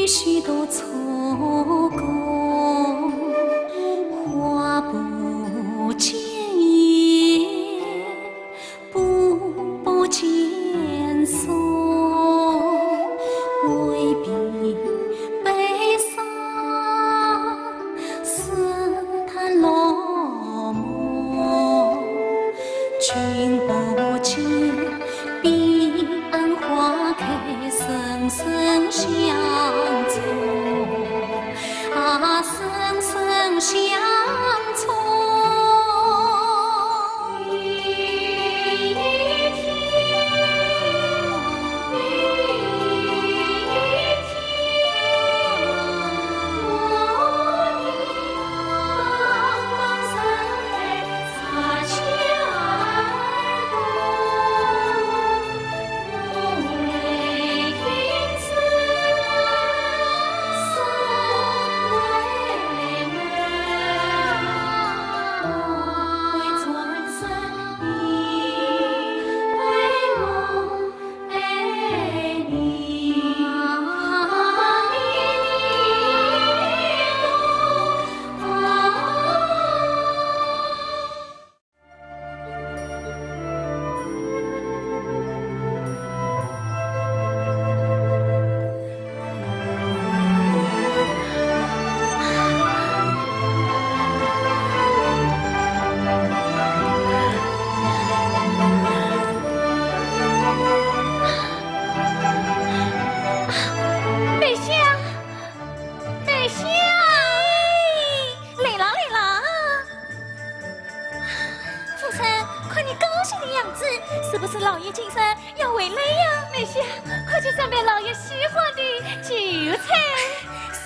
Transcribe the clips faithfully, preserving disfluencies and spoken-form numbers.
许多错过，花不见叶，步不见松，未必悲伤，似叹落寞。君不见，彼岸花开，深深相错。 啊，深深相错。梅香，梅香，来了，来了。 夫人，看你高兴的样子，是不是老爷今日要回来呀？梅香，快去准备老爷喜欢的酒菜。是。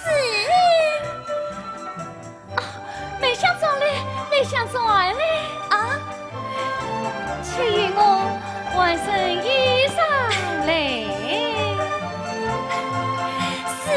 啊，梅香转来，梅香转来。啊？去与我换身衣裳来。是。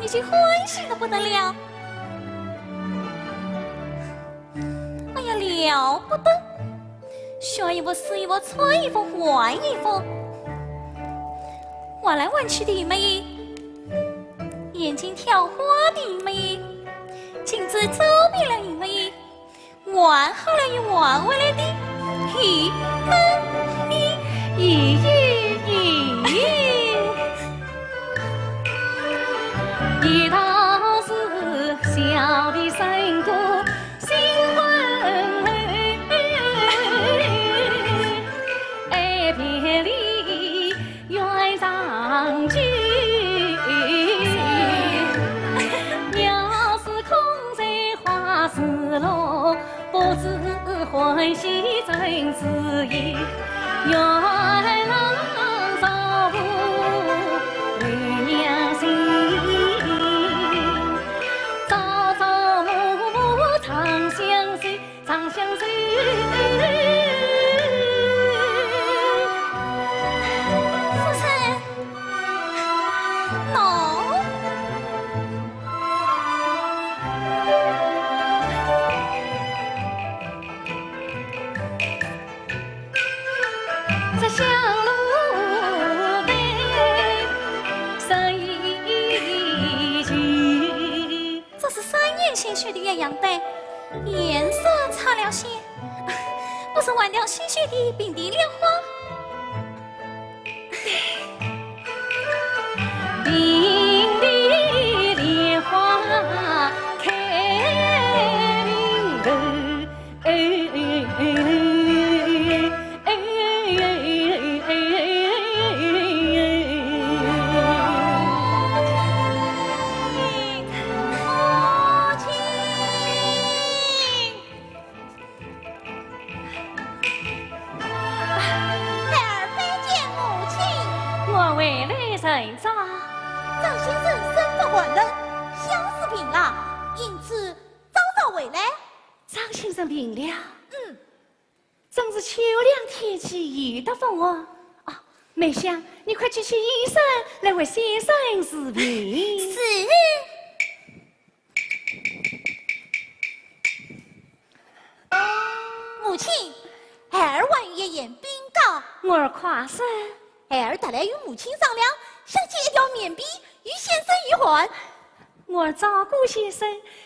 已经欢喜得不得了。哎呀，了不得！选一幅是一幅，穿一幅换一幅，换来换去的没有，眼睛挑花的没有，镜子照漂亮的没有。 换好了又换回来的，咦，咦，咦，咦，咦。一道是小的山歌新婚爱别离 原上句。鸟是空在花树落，不知欢喜正是意。月郎照顾为娘心，朝朝暮暮长相随。 长相随。夫人，喏。这香炉灯，谁去？ 这是三年前绣的鸳鸯被，颜色差了些，不如换条新绣的平底莲花。平底莲花开平头。 孩儿拜见母亲。我回来甚早。张先生身不寒冷，相思病了，因此早早回来。张先生病了？嗯。 真是秋凉天气，有得风哦。哦，梅香，你快去请医生来为先生治病。是。母亲，孩儿还有一言禀告。我儿快说。孩儿特来与母亲商量，想借一条棉被与先生御寒。我儿照顾先生，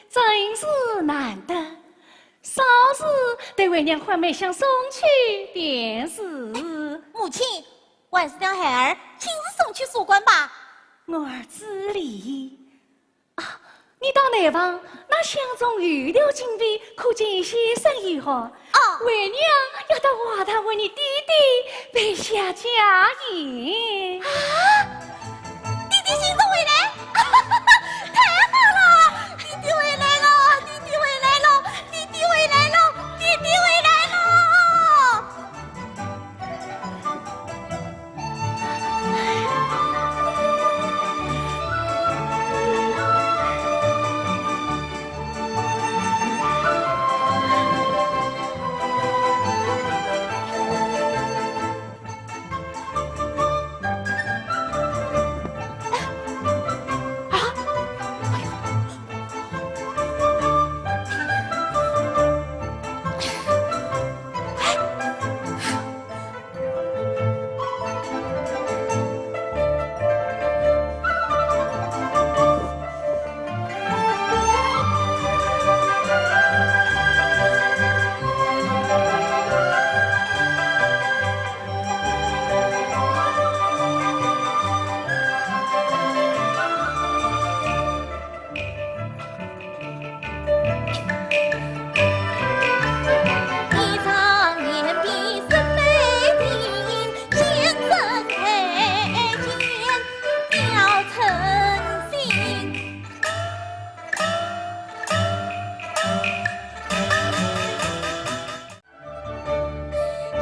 真是难得。 稍事待为娘唤梅香送去便是。母亲，还是让孩儿亲自送去书馆吧。我儿知礼。啊，你到内房拿箱中有条金被，可借先生御寒。哦。为娘要到外堂为你爹爹备下佳筵。啊？ 爹爹今朝回来，太好了！爹爹回来了，爹爹回来了，爹爹回来了，爹爹回来了！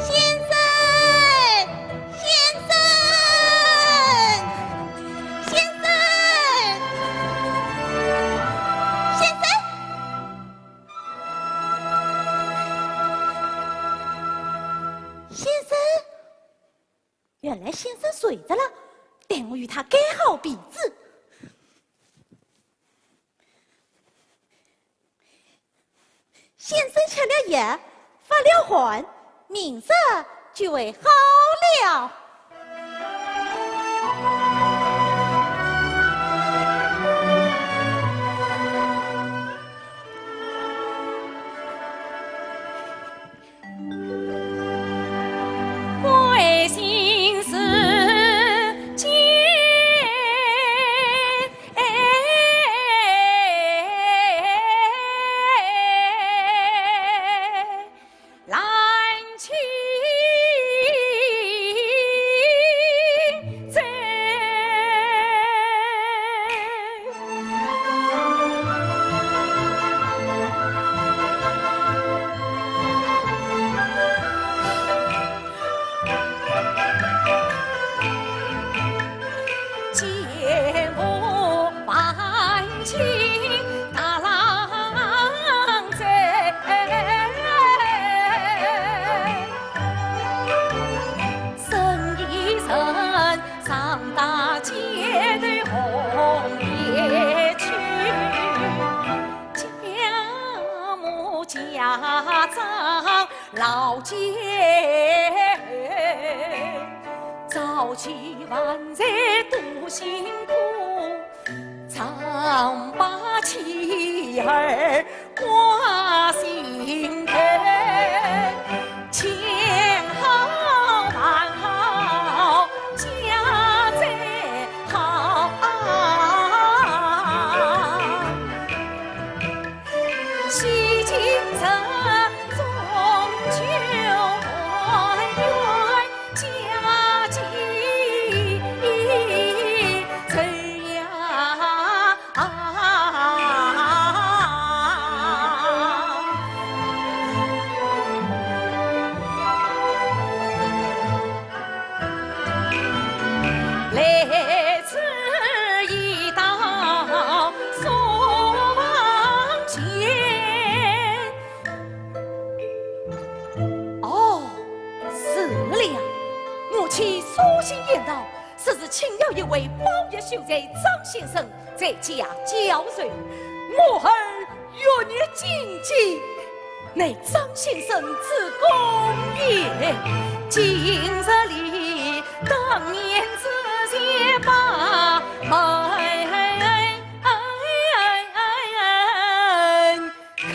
先生，先生，先生，先生，先生，原来先生睡着了，待我与他盖好被子。先生吃了药，发了汗，明日就会好了。哦，是了，我去书信言道，说是请了一位宝药秀才张先生在家教授，我儿 月夜金鸡，乃张先生之功也。今日里当年之前把门开。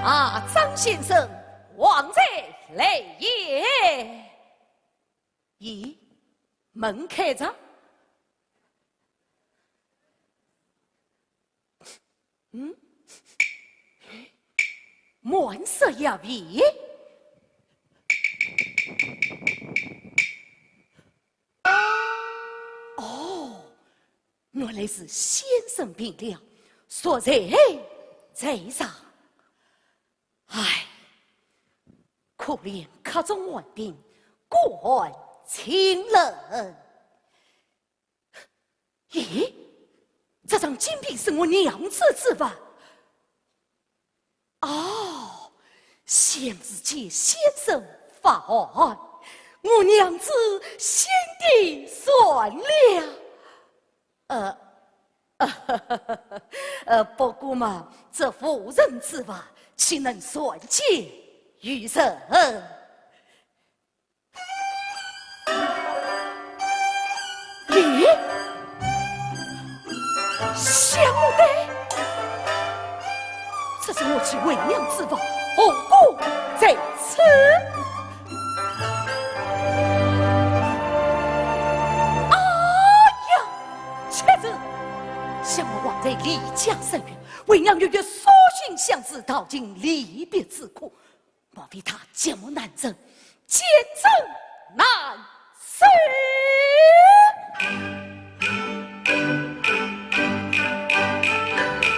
啊，张先生， 王才来也。咦，门开着？嗯？满室一片。哦，原来是先生病了，宿在在上。 唉，可怜客中寒病，孤寒清冷。咦，这张金匾是我娘子之物。哦，想是见先生发寒，我娘子心地善良。 呃，呃，不过嘛，这妇人之物，岂能善见于人？咦，想不到，这是我其为娘之物，何故在此？哎呀！ 妻子，想我王才离家甚远，为娘月夜书信相致，道尽离别之苦。莫非他寂寞难忍，奸臣难守？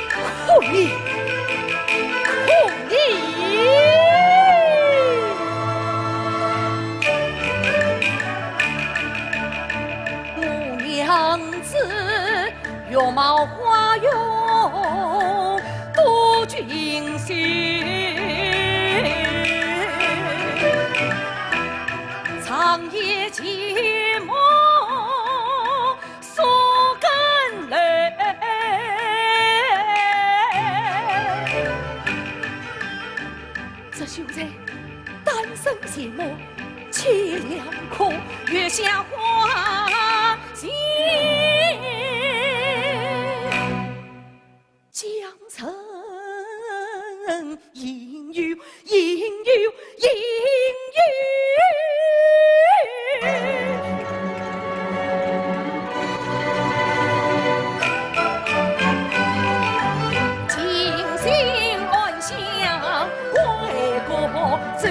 可怜，可怜！ 我娘子容貌花容多俊秀，才长夜寂寞锁更楼。这秀才单身寂寞凄凉客，月下花前江城。 应有，应有，应有。静心安详归故居。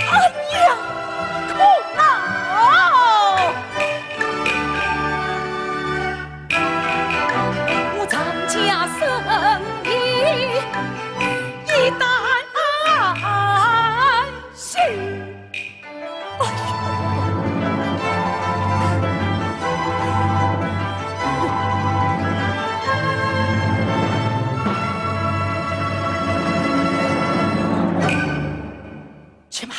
哎呀，苦恼！我张家生意已担心。哎呦！且慢！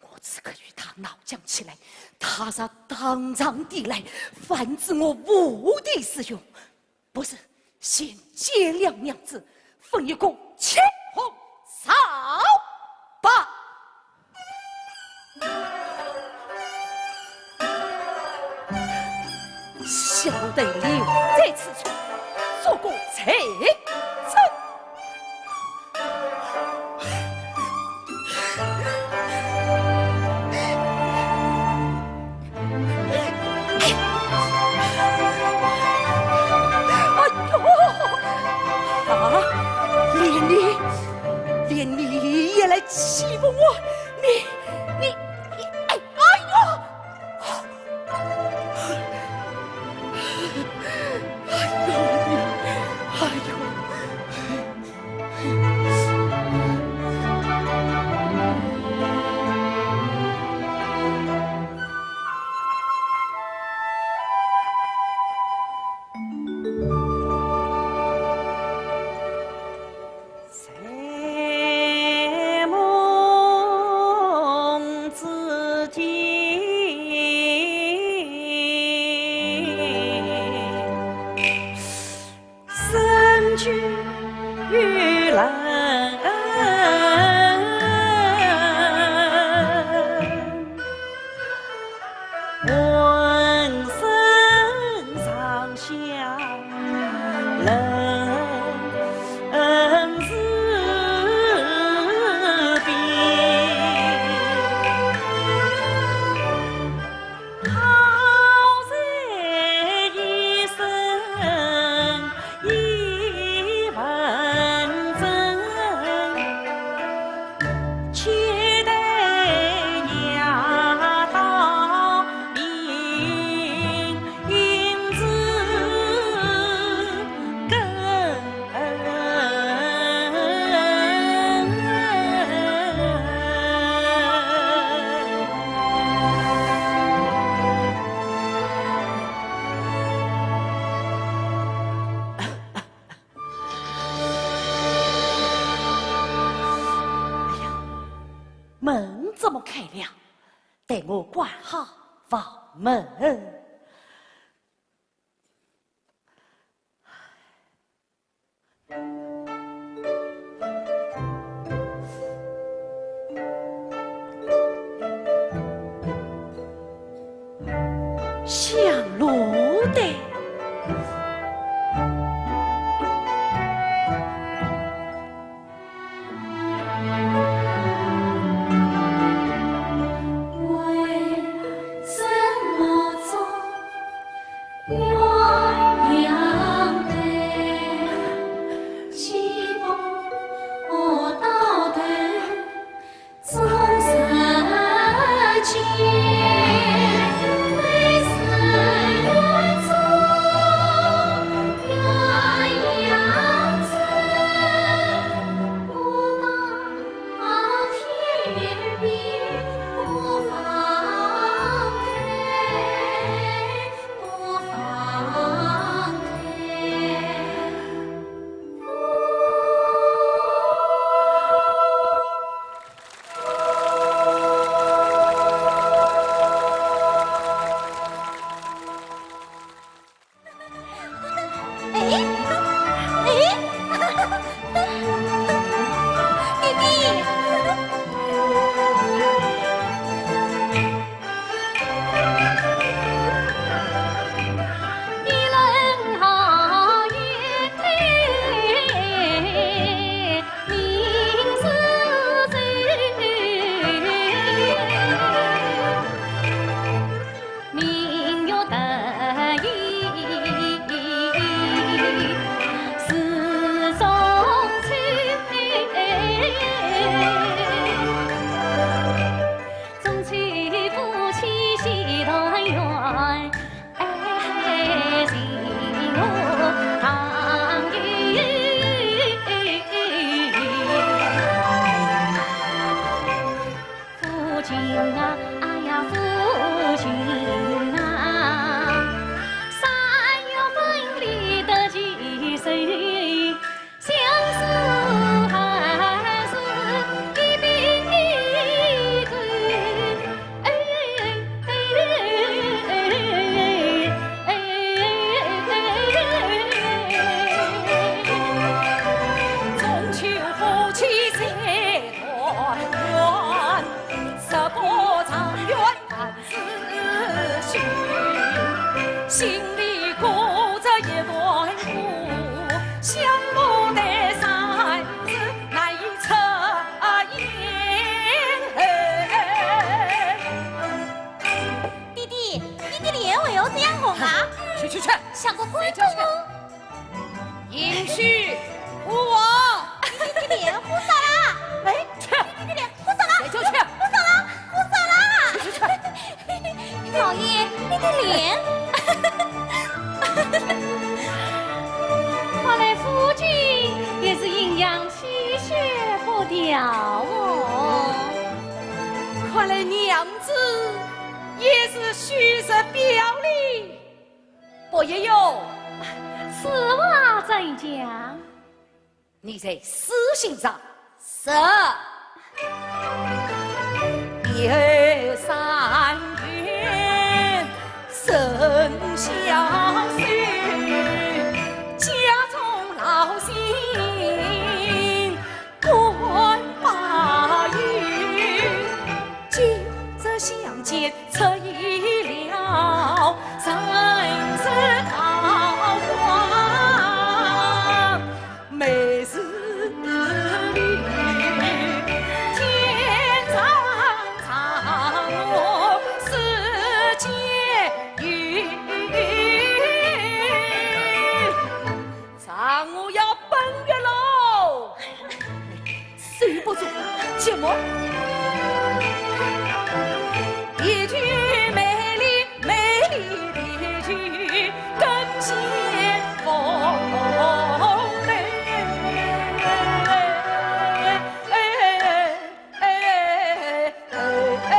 我此刻与他闹僵起来，他若当场抵赖，反指我无地自容。不如先见谅娘子，分一个青红皂白。 小的留在此处，做个罪证。哎呦！啊，连你，连你也来欺负我，你，你，你，哎，哎呦！ 哎呦，哎呦！哎呀，门怎么开了？待我关好房门。 香炉的。哦，看来娘子也是虚实表里不一哟。此话怎讲？你在私信上说。有三句生相许，家中老亲 官拜有，今日相见出意料，人是桃花，美是绿，天上嫦娥世间有。 嫦娥要奔月喽！受不住，寂寞。一句美丽，美丽的一句，更显风流。 哎，哎，哎，哎，哎，哎。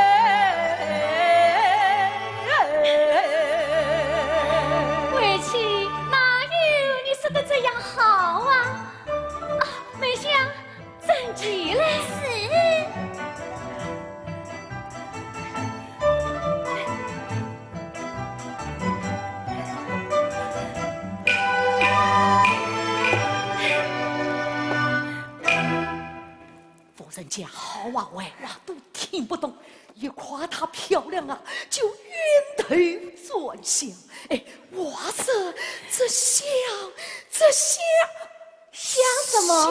为妻哪有你说的这样好啊？啊，梅香，站起来。是。 夫人家好啊，话话都听不懂，一夸她漂亮啊，就晕头转向。哎，话说这像，这像，像什么？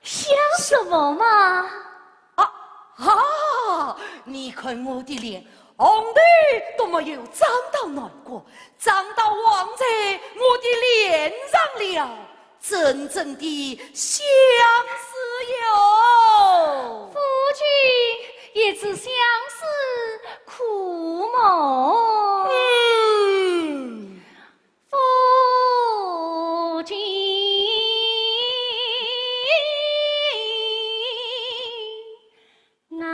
像，像什么嘛？啊，啊，你看我的脸，红的都没有长到脑瓜，长到横在我的脸上了。 真正的相思哟。夫君也知相思苦么？嗯。夫君啊。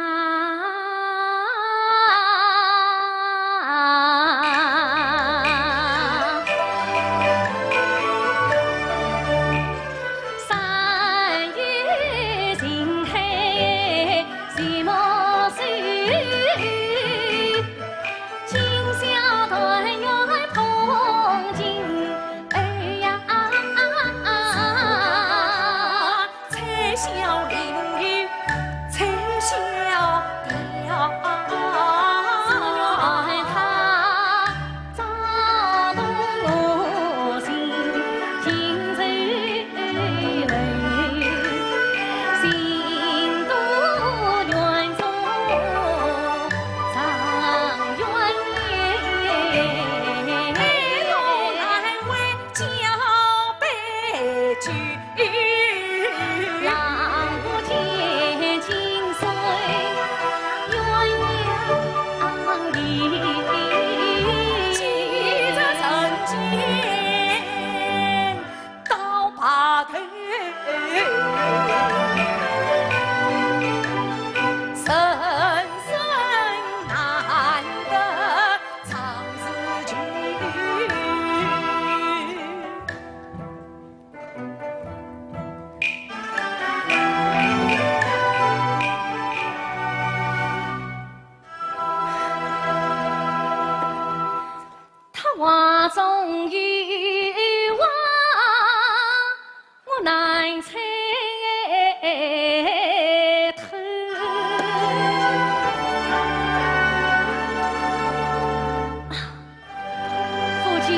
夫君，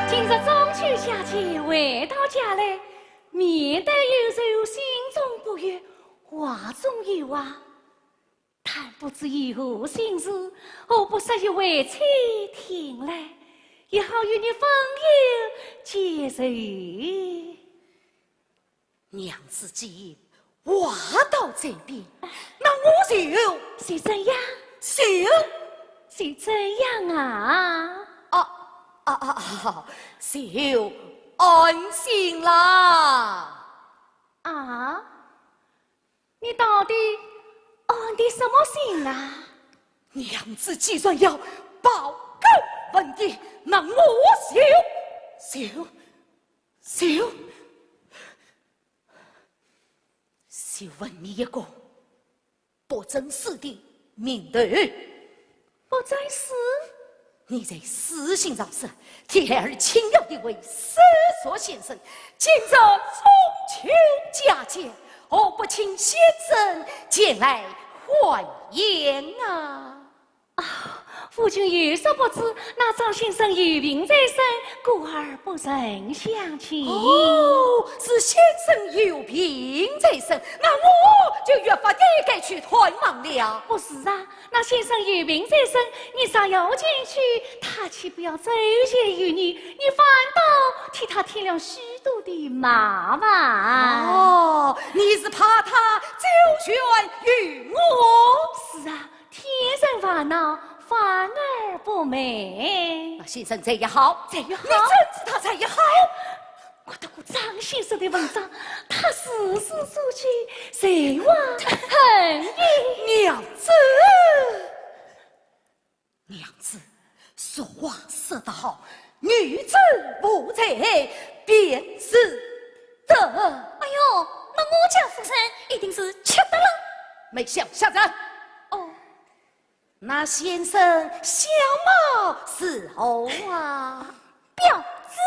今日中秋佳节回到家来，面带忧愁，心中不悦，话中有话，但不知有何心事，何不说与为妻听来，也好与你分忧解愁。 娘子既然话到这边，那我就，就怎样？就，就怎样啊？啊，啊，啊，啊，就安心啦。啊？你到底安的什么心啊？娘子既然要报根问底，那我就，就，就，就问你一个不争势的名头。不争势？你在书信上说，替孩儿请了一位私塾先生，今日中秋佳节，何不请先生前来欢宴啊？啊，夫君有所不知，那张先生有病在身，故而不曾相见。哦，是先生有病在身，那我就越发的该去探望了。不是啊，那先生有病在身，你若要前去，他岂不要奏谢于你？你反倒替他添了许多的麻烦。哦，你是怕他周旋于我？是啊，添人烦恼，反而不美。那先生这样好，这样好。你怎知他这样好？我读过张先生的文章，他字字珠玑，才华横溢。娘子，娘子，俗话说得好，女子无才便是德。哎呦，那我家夫人一定是缺德了。梅香，下站。哦。那先生相貌如何啊？婊子。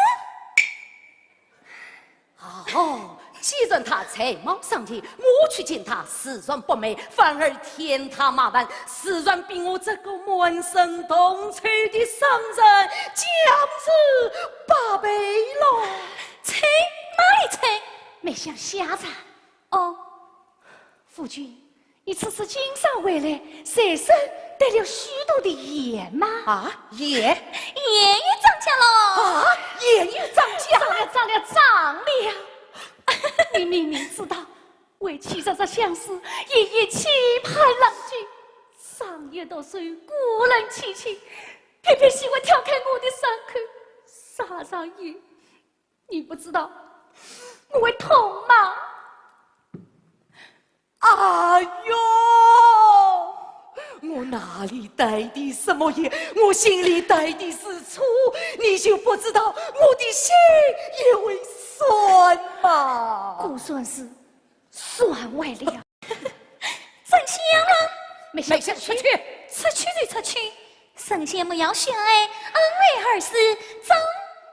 哦，既然他才貌上去，我去见他自然不美，反而添他麻烦，自然比我这个满身铜臭的商人强势百倍了。啐，哪里啐？梅香，下站。哦。 夫君，你此次经商回来，随身带了许多的盐吗？啊，盐？盐与涨价喽！啊，盐与涨价？涨了，涨了，涨了！你明明知道，为妻日日相思，夜夜期盼郎君，长夜独守，孤冷凄清，偏偏喜欢挑开我的伤口，撒上盐。 你不知道我会痛吗？哎呦，我哪里带的什么盐？我心里带的是醋，你就不知道我的心也会酸吗？果然是酸坏了。 真相了。梅香，梅香，出去。出去就出去，神仙莫要相爱，恩爱二字真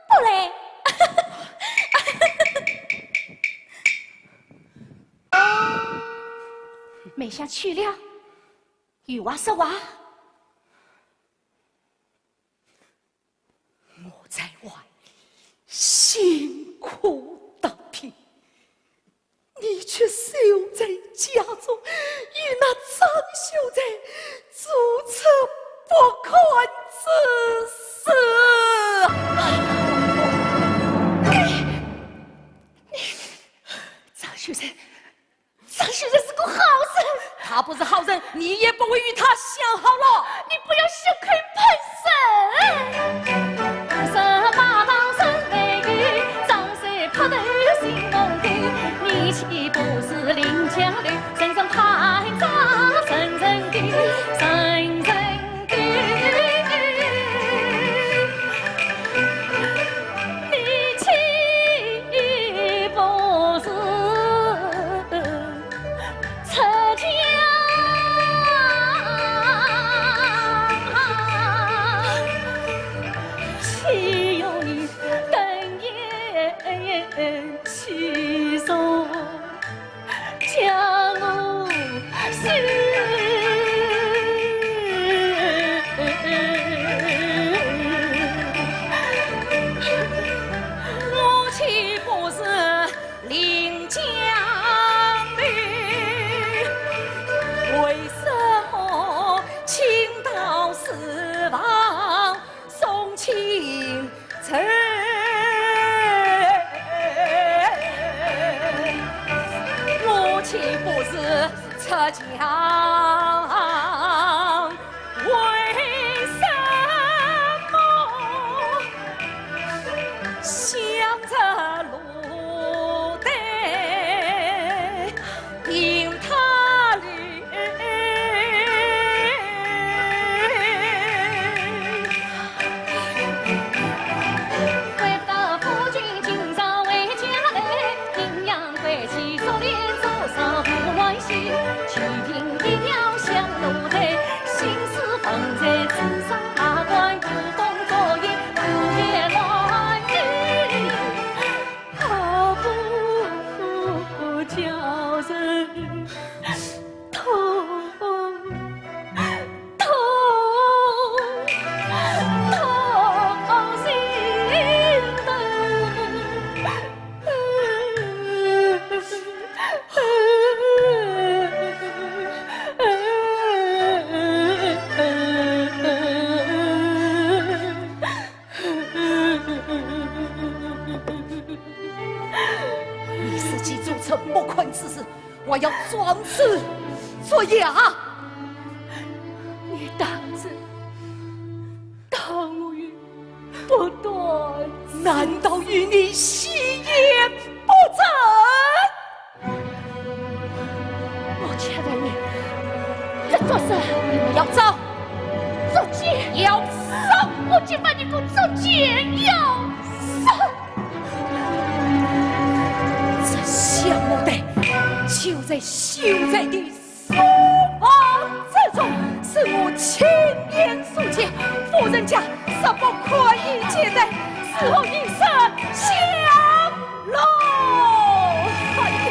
不来。梅香去了，有话说话。 我在外辛苦打拼，你却守在家中，与那张秀才做出不堪之事。张秀才， 张秀才是个好人。他不是好人，你也不会与他相好了。你不要血口喷人。你自己做出不堪之事，我要状纸作哑。你当真当我有不端？难道与你戏言不真？ 我却问你，这做事要招，捉奸要招，我就问你个捉奸要招。这小奴才就在秀才的书房之中，是我亲眼所见，夫人家 是不可以接待，伺候一声香炉。哎呦，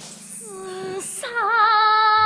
世上哪里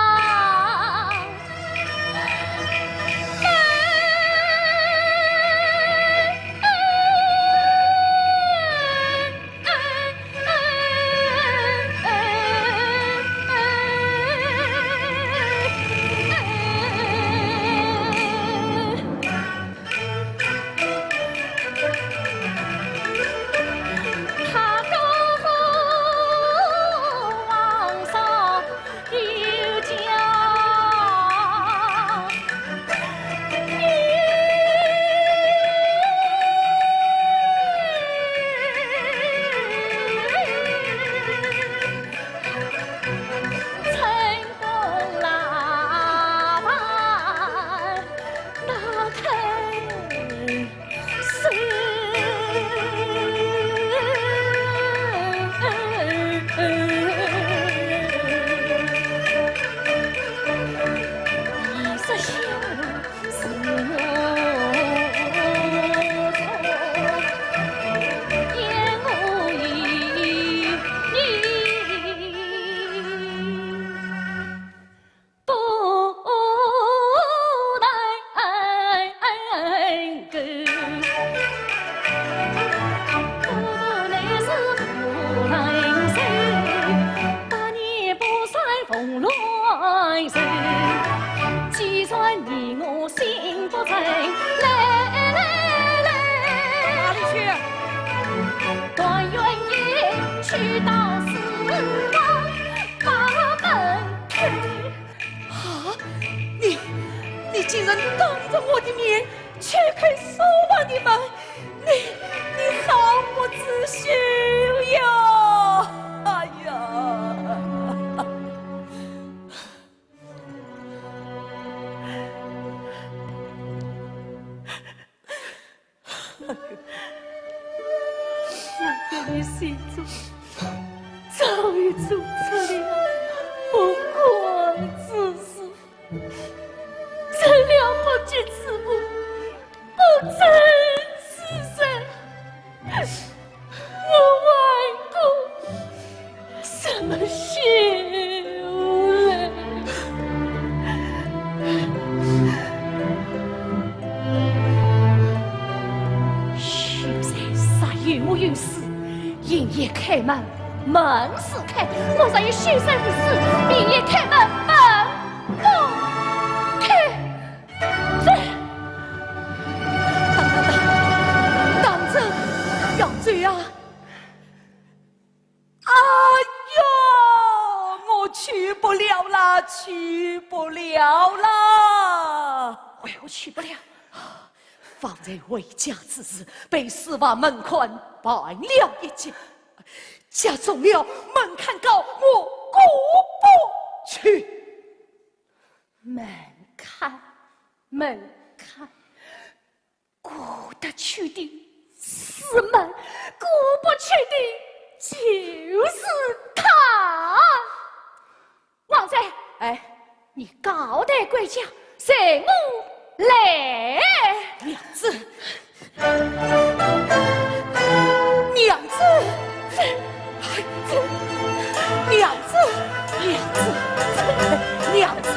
去？啊，你，你竟然当着我的面去开书房的门，你，你好不知羞呀！哎呀！我在你心中 早已做出了不快之事，成了不吉之母，不争之人，我还顾什么羞嘞？秀才煞有我有事， 营也开门，门自开，我若有羞赧之事，营也开门，门不开。走。当当当，当真要走啊？哎呦，我去不了啦，去不了啦。为何去不了？ 方才回家之时，被四房门槛绊了一跤，家中了门槛高，我过不去。门槛，门槛，过得去的师门，过不去的就是他。王才，哎，你交代管家，随我来。娘子，娘子，娘子，娘子，娘子，娘子。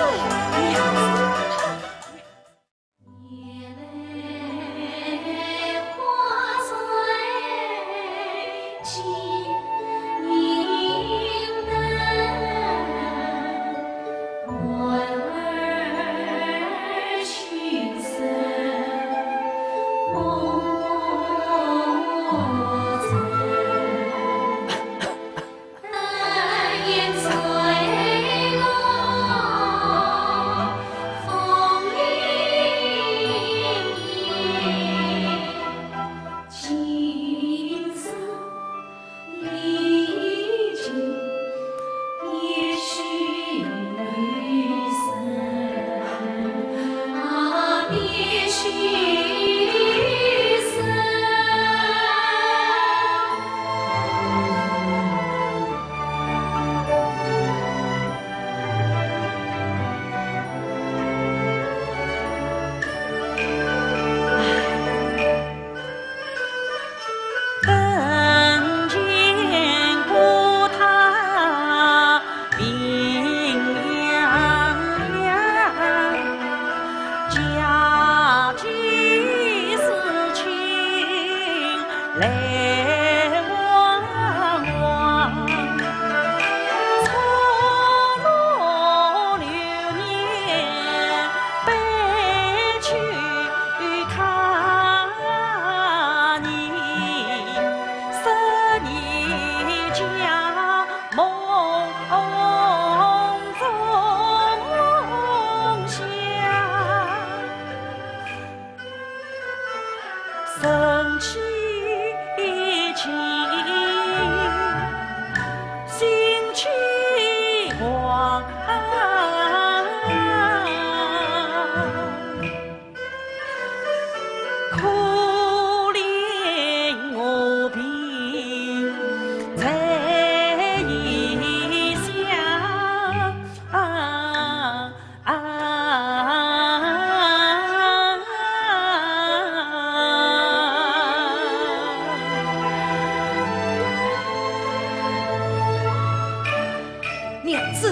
娘子，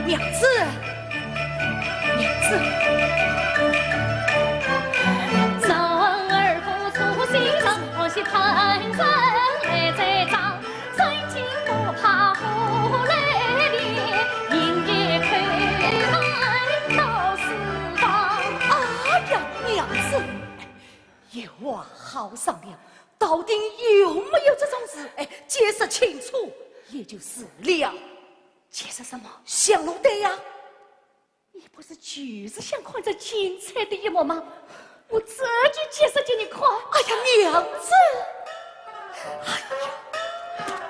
娘子，娘子。哎呀，娘子，有话好商量，到底有没有这种事？哎，解释清楚也就是了。解释什么？想路对呀。 你不是就是想看这精彩的一幕吗？我这就解释给你看。哎呀，娘子！哎呀，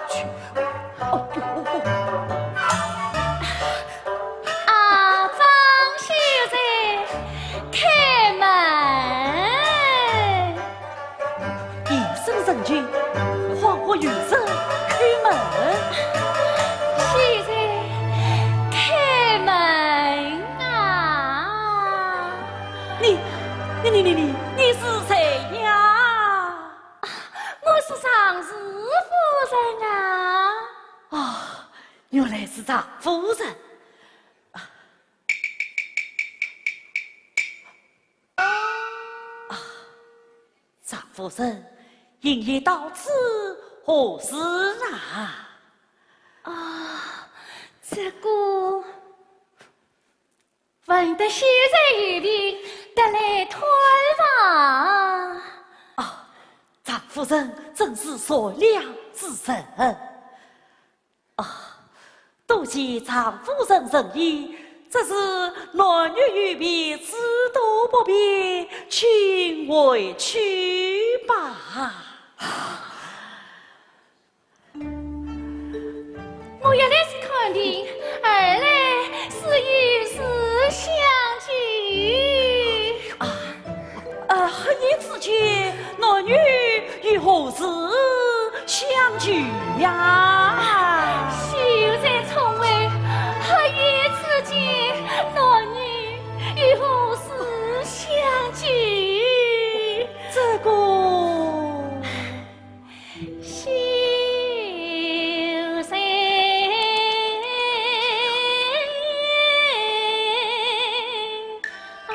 去，哦哟。啊，张秀才，开门。 夜深人静，花花有人叩门。秀才，开门啊！你，你，你，你，你，你是谁呀？我是常氏夫人啊。啊，原来是常夫人。啊，啊， 常夫人，今夜到此何事啊？啊，这个，闻得秀才有病，特来探望。啊，常夫人真是善良之人。 啊，多谢常夫人仁义，只是男女有别，只图不便，请回去吧。我一来是看病，二来是有事相求。啊，啊，黑夜之间，男女有去呀。秀才聪慧，合眼之间，男女又何须相见？这个，秀才啊，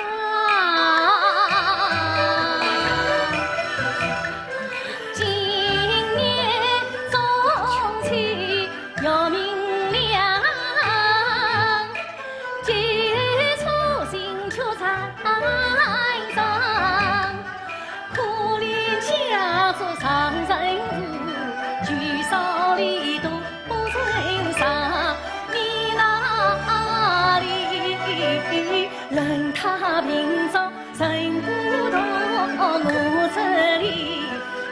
今年中秋要明亮，九处新曲传唱，可怜家族常人无，聚少离多 不成啥，你那里？论他平常人不同，我这里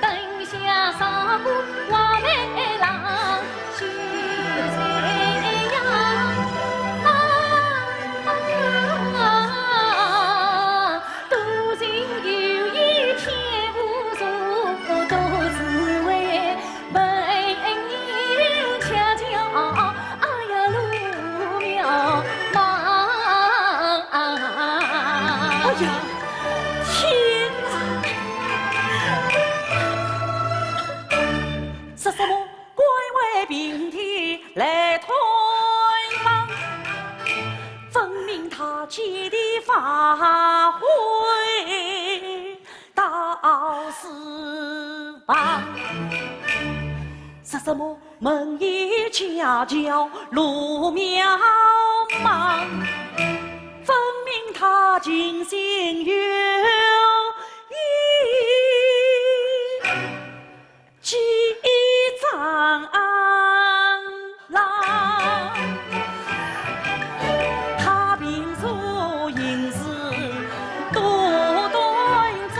灯下烧锅话梅郎，秀才呀，啊，多情有意骗不着，多滋味。 问你恰巧，哎呀，路渺茫。哎呀，天哪！说什么官为平地来探望，分明他见的发挥 到四方。说什么门也恰巧路渺茫，分明他情心有意。 几丈郎，他平素行事多端庄。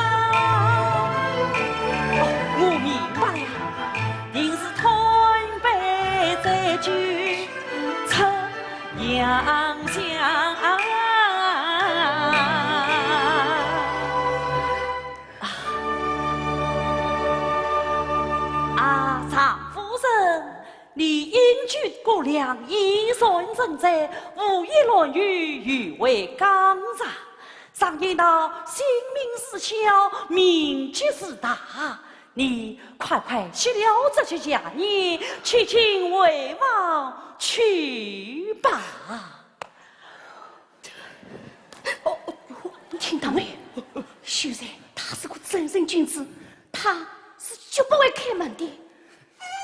哦，我明白了，定是贪杯醉酒出洋相。 啊，常夫人，你英俊过量，衣衫整整，无一乱语，语味刚刚。常言道，姓名是小，名节是大。你快快歇了这些闲言，去请回房去吧。 哦，你听到没有？秀才他是个正人君子，他是绝不会开门的。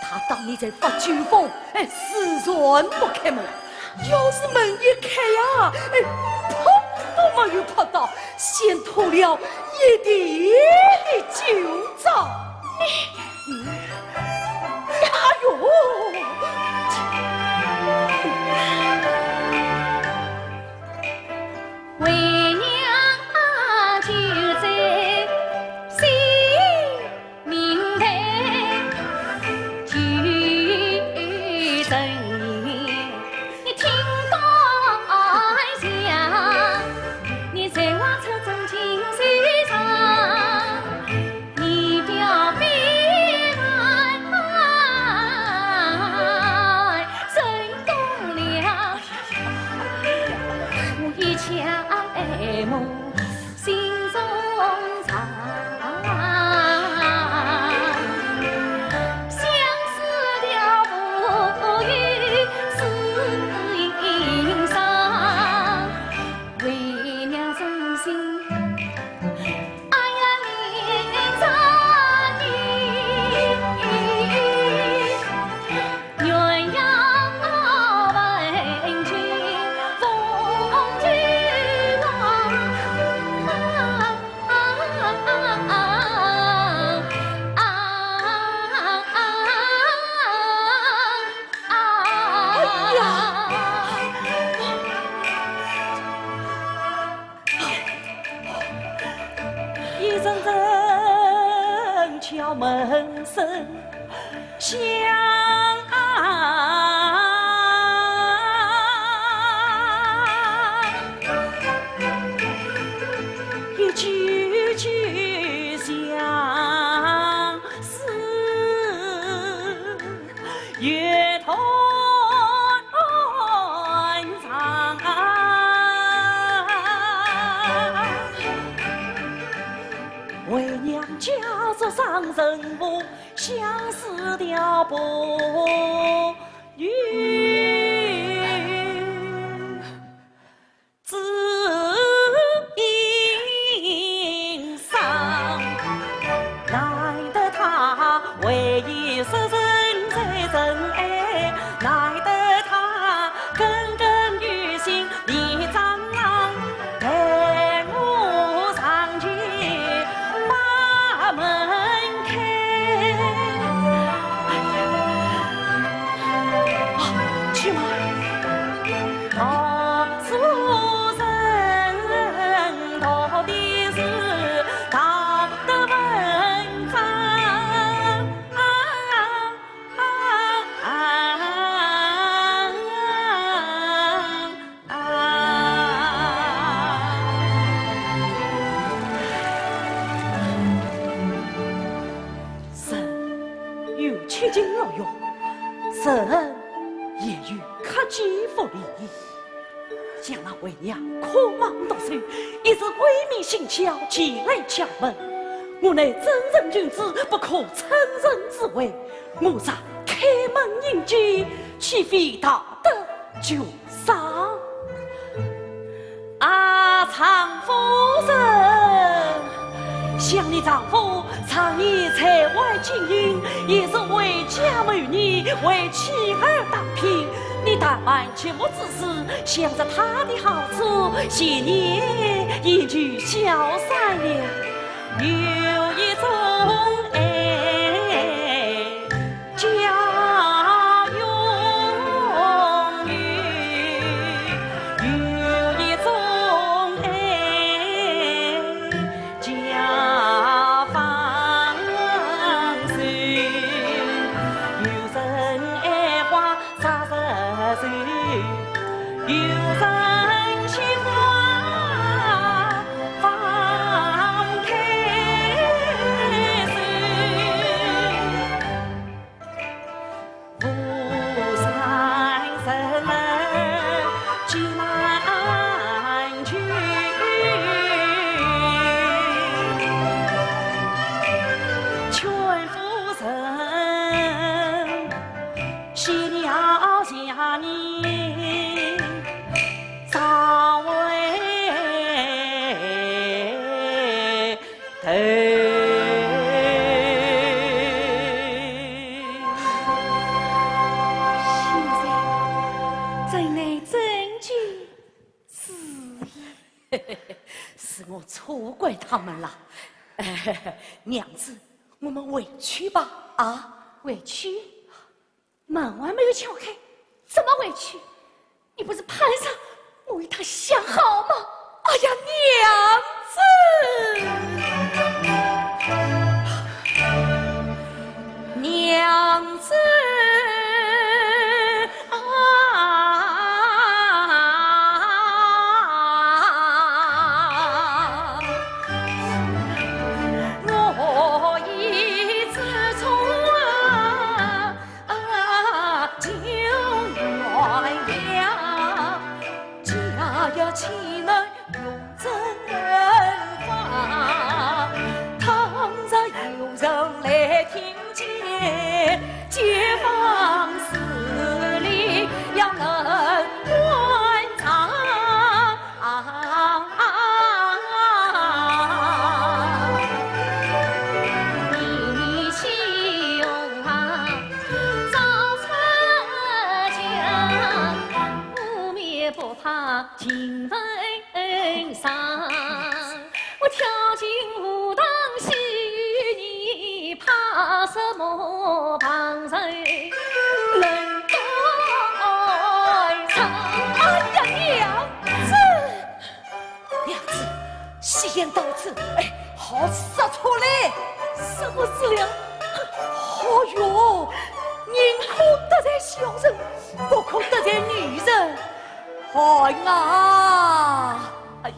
他当你在发酒疯，哎，自然不开门。要是门一开呀，哎，扑都没有扑到，先吐了一地的酒糟。你 哎呦！为娘就在心门外，就在你听端详，你在我车中情绪上。 你表妹月断肠啊，为娘家住双人屋，相思调拨与子音伤。难得他为伊失身在尘埃，难得他耿耿于心立张郎，待我上前把门开。哎呀，啊，去嘛。 大书生读的是道德文章。人有七情六欲，人也有克己复礼。 想那为娘渴望读书，一时鬼迷心窍，前来敲门。我乃正人君子，不可趁人之危。我若开门迎接，岂非大得救伤？啊，常夫人，想你丈夫常年在外经营，也是为家谋逆，为妻儿打拼。你但凡 寂寞之时，想着他的好处，心里也就消散了。有一种爱，叫永远；有一种爱，叫放手。有人爱花 啥时候有人心花放开手？无山人儿几难求，劝夫人 洗了下你早回头。现在怎奈真情是也。是我错怪他们了。娘子，我们回去吧。啊？回去？ 门还没有敲开，怎么回去？你不是盼上我与他相好吗？哎呀，娘子，娘子啊！我一直从啊 啊，就原谅，家呀岂能容忍犯法？倘若有人来听见，街坊四邻要人断肠。 啊，你去用啊，早出家，不灭不怕情分伤。我跳进荷塘戏，你怕什么旁人冷冻伤？哎呀，娘子！ 娘子，戏演到此，哎，好杀出来！什么事了？哦哟，宁可得罪小人，不可得罪女人。害啊！哎呀！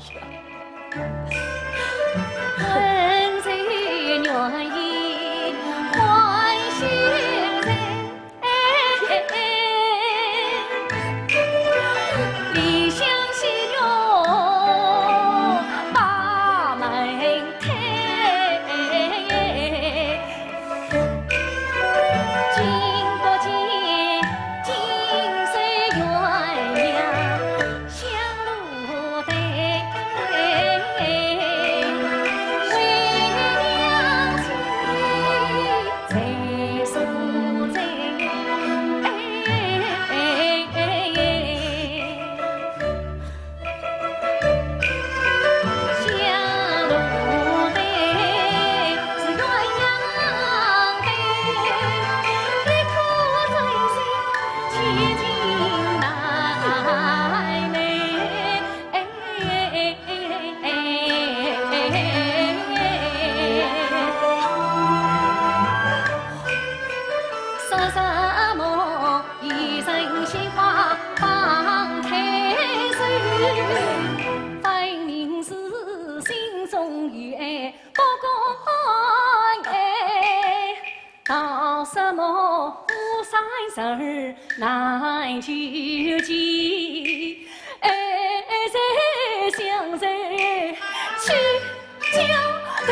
儿难救起，爱在乡愁起交代。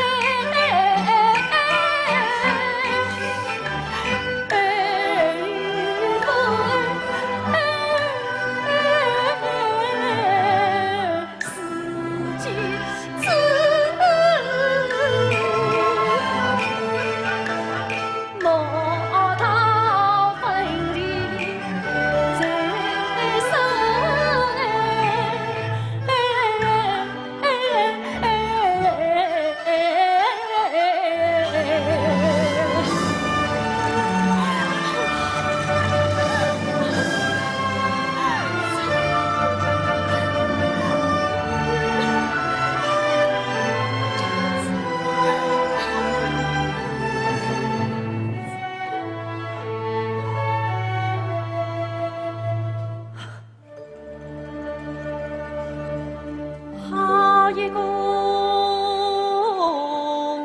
好一个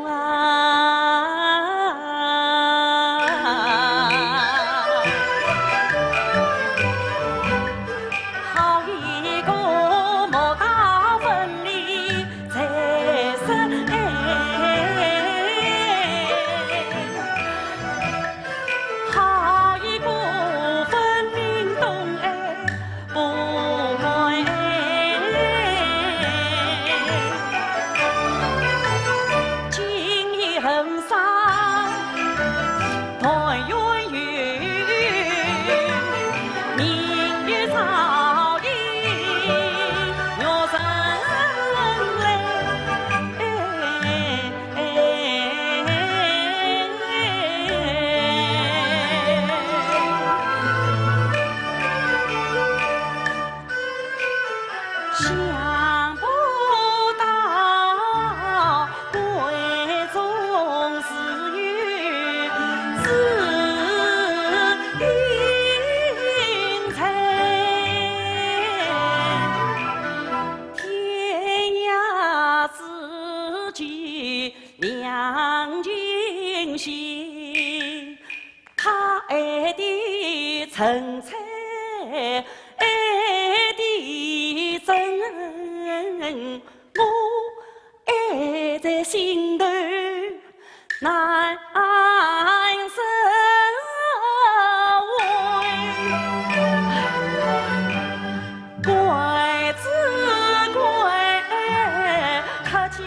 啊！ 好一个莫道分离在身，好一个分明东爱不爱。今夜恨伤 团圆月，明月照影月神来。想不到 闺中自有知音在，天涯知己两情心。 他爱的纯粹，爱的真，我爱在心头难收回。 怪只怪客气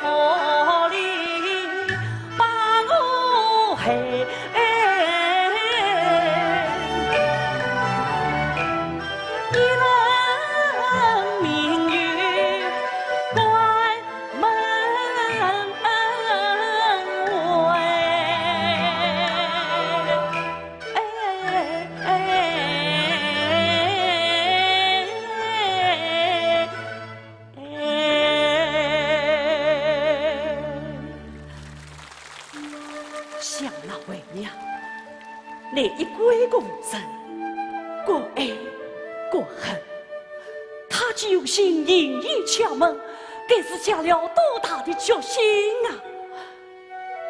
无礼，把我害。一人命运关门外。 哎，哎，哎，哎。想那为娘，那一归故人，各爱各恨，她既有心，愿意敲门，该是下了多大的决心啊！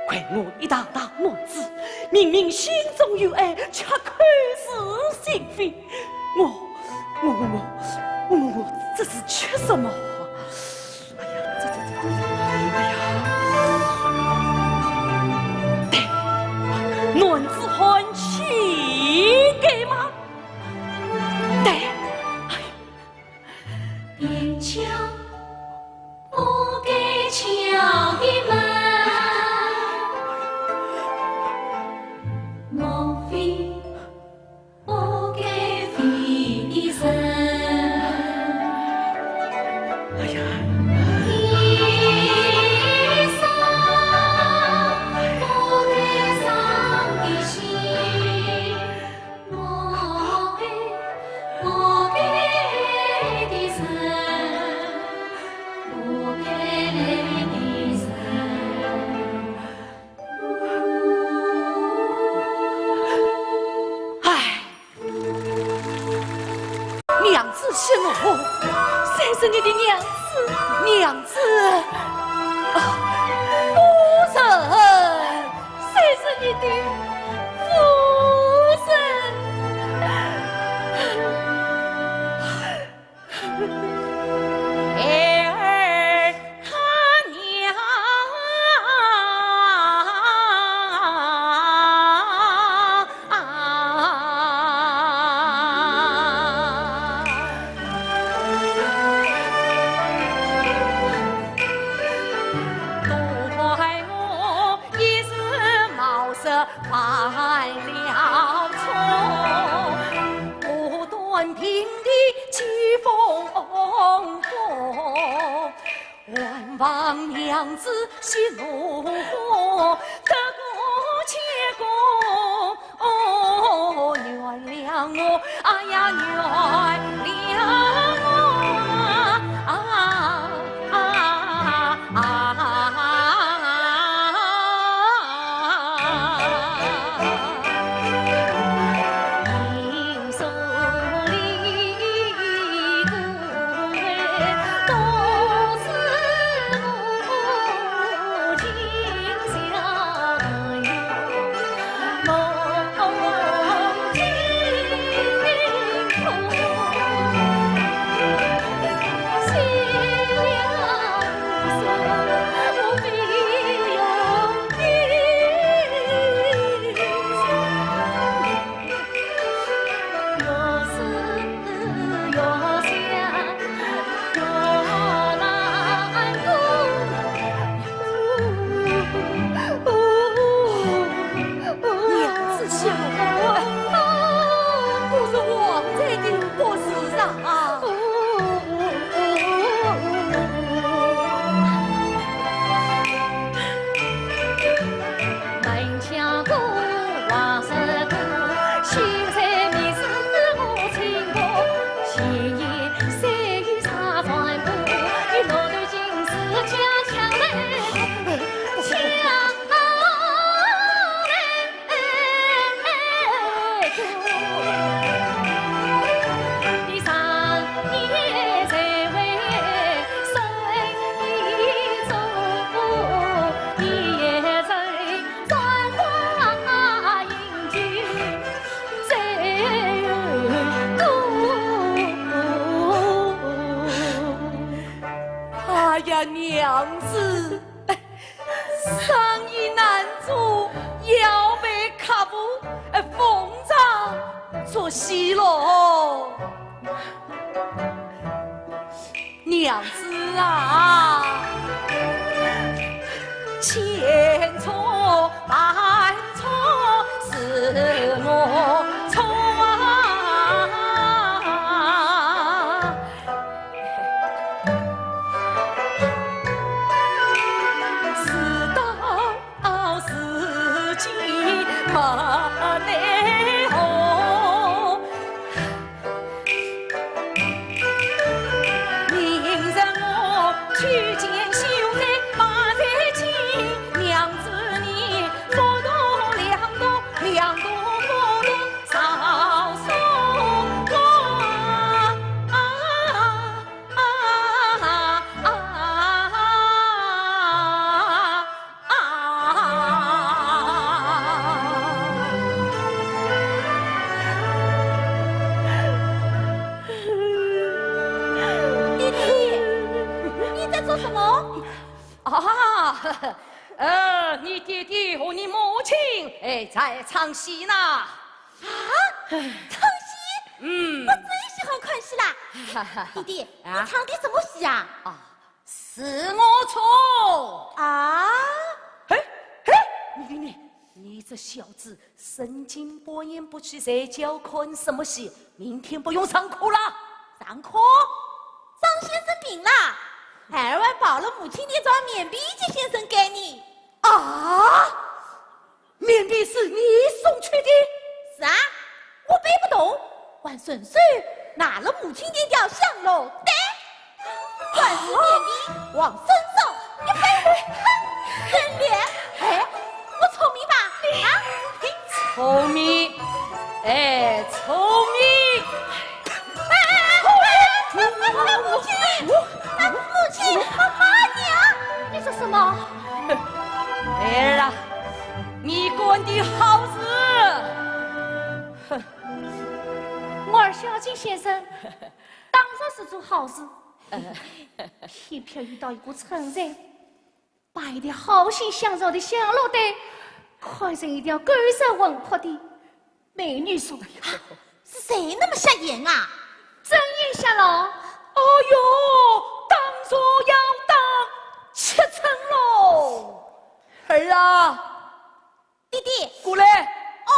怪我一堂堂男子，明明心中有爱，却口是心非。我，我，我，我，我，我，这是缺什么？哎呀，这，这，这，这，哎呀！对，男子汉气概嘛。对，哎呀。 踮脚不该敲的门，莫非不该飞的人。哎呀！一生不该伤的心。 唉，娘子是我，谁是你的娘子？娘子，啊，夫人，谁是你的夫望娘子息怒，得过且过，哦，原谅我，哎呀，原谅我啊，啊，啊，啊。娘子相公，果是王才的不是啊。哎呀，娘子，生意难做，要被客户，哎，逢场作戏喽。 娘子啊，千错万错是我错啊，事到如今没奈何。 明日我去见秀才马才清，娘子你不同两同，两同不同少送我。啊，啊，啊，啊，啊。 啊！弟弟，你在做什么？啊，呃，你爹爹和你母亲，哎，在唱戏呢。啊？唱戏？嗯。我最喜欢看戏啦。弟弟，啊？你唱的什么戏啊？啊， 是我错。啊？嘿，嘿，你，你，你这小子，身经百战不去睡觉，看什么戏？明天不用上课了。上课？张先生病了，孩儿还跑了母亲店找棉被给先生盖呢。啊？ 棉被是你送去的？是啊，我背不动，还顺手拿了母亲店条香炉袋，还是棉被往身上一背，哼，真厉害！哎，我聪明吧？啊？嘿。聪明，哎，聪明。哎，哎，哎，哎，哎，母亲，哎，母亲，啊，娘，你说什么？ 孩儿啊，你干的好事。哼，我儿孝敬先生，当然是做好事，偏偏遇到一个蠢人，把一条好心相助的香炉袋，看成一条狗日魂魄的 美女说：“啊，是谁那么瞎眼啊？”真眼瞎了。哦哟，当然要打七层喽。儿啊，弟弟。过来。哦。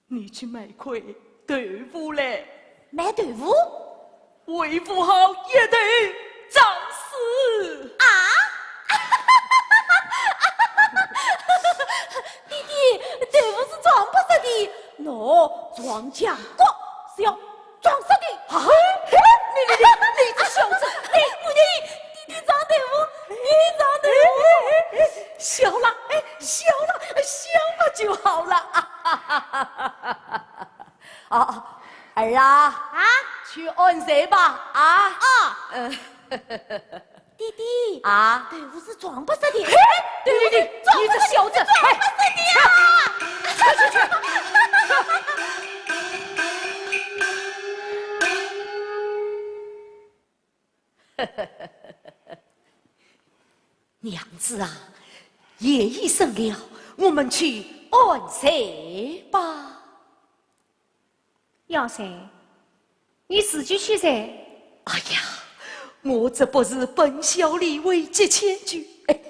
你去买块豆腐来。买豆腐？为父好一头撞死。啊？弟弟，豆腐是撞不死的，喏，撞墙角是要撞死的。啊？你你你你这小子，你你弟弟撞豆腐，你撞豆腐。哎，哎，哎，笑了，哎，笑了，笑了就好了。啊，儿啊，啊？去安睡吧，啊。啊。嗯。弟弟，啊？豆腐是撞不死的。嘿，对对对，撞不死的，你这小子，撞不死的呀！哎，去去去。娘子啊，夜已深了，我们去安睡吧。 要睡，你自己去睡。哎呀，我这不是本校里为集千句，哎，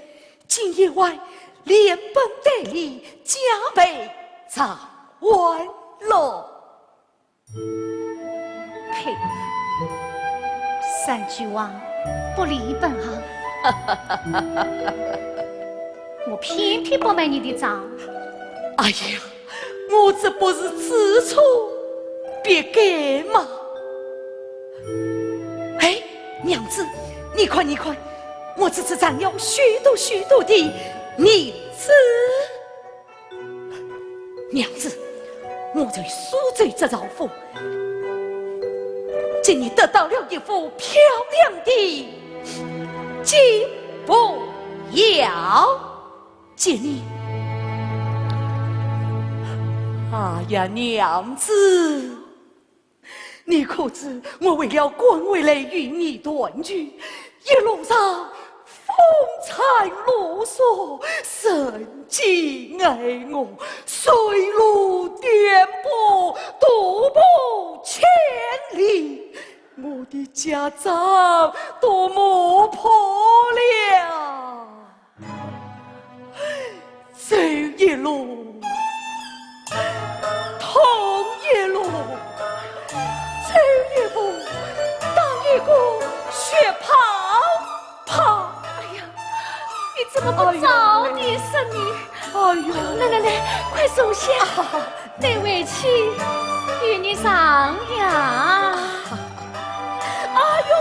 今夜晚连本带利加倍偿还喽。呸！三句话不离本行。我偏偏不买你的账。哎呀， 我这不是知错必改吗？哎，娘子，你看，你看，我这次赚了许多许多的银子。娘子，我在苏州这赵府，今日得到了一副漂亮的金步摇。 见你。哎呀，娘子，你可知我为了赶回来与你团聚，一路上风餐露宿，人饥挨饿，水陆颠簸，徒步千里，我的家当都磨破了。 走一路，痛一路，走一步，打一个血泡泡。哎呀，你怎么不早点说呢？哎呦，来来来，快坐下，啊，待回去与你商量。哎呦！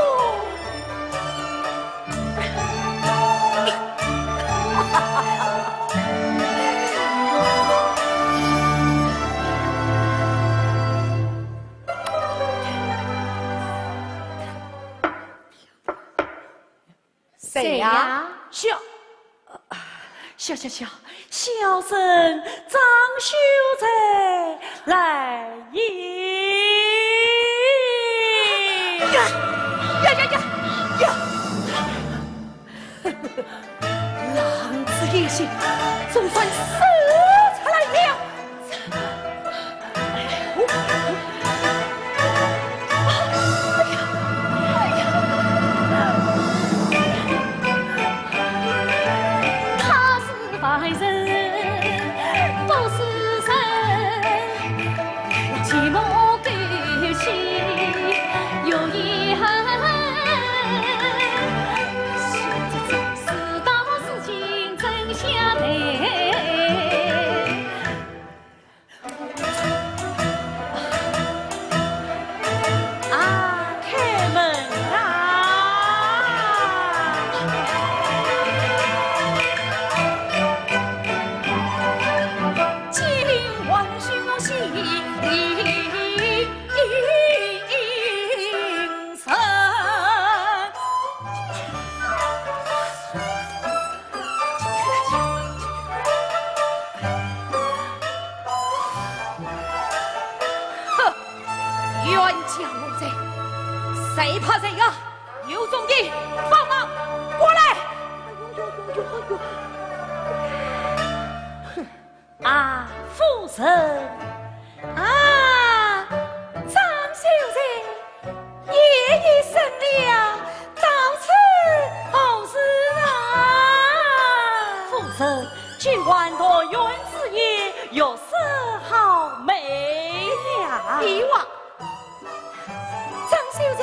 谁呀？谁呀？小，小，小，小，小生张秀才来也。呀，呀，呀，呀，呀！狼子野心，总算使出来了。 他是凡人，不是人，寂寞归去有遗憾。事到如今怎相待？ 啊，开门啊！金陵王兄喜临城。 哼，冤家路窄，谁怕谁呀？有种的，放马过来！哎呦呦呦呦呦！哼，啊，夫人，啊，张秀才， 夜已深了，到此何事啊？夫人，今晚团圆之夜，月色好美呀。废话，张秀才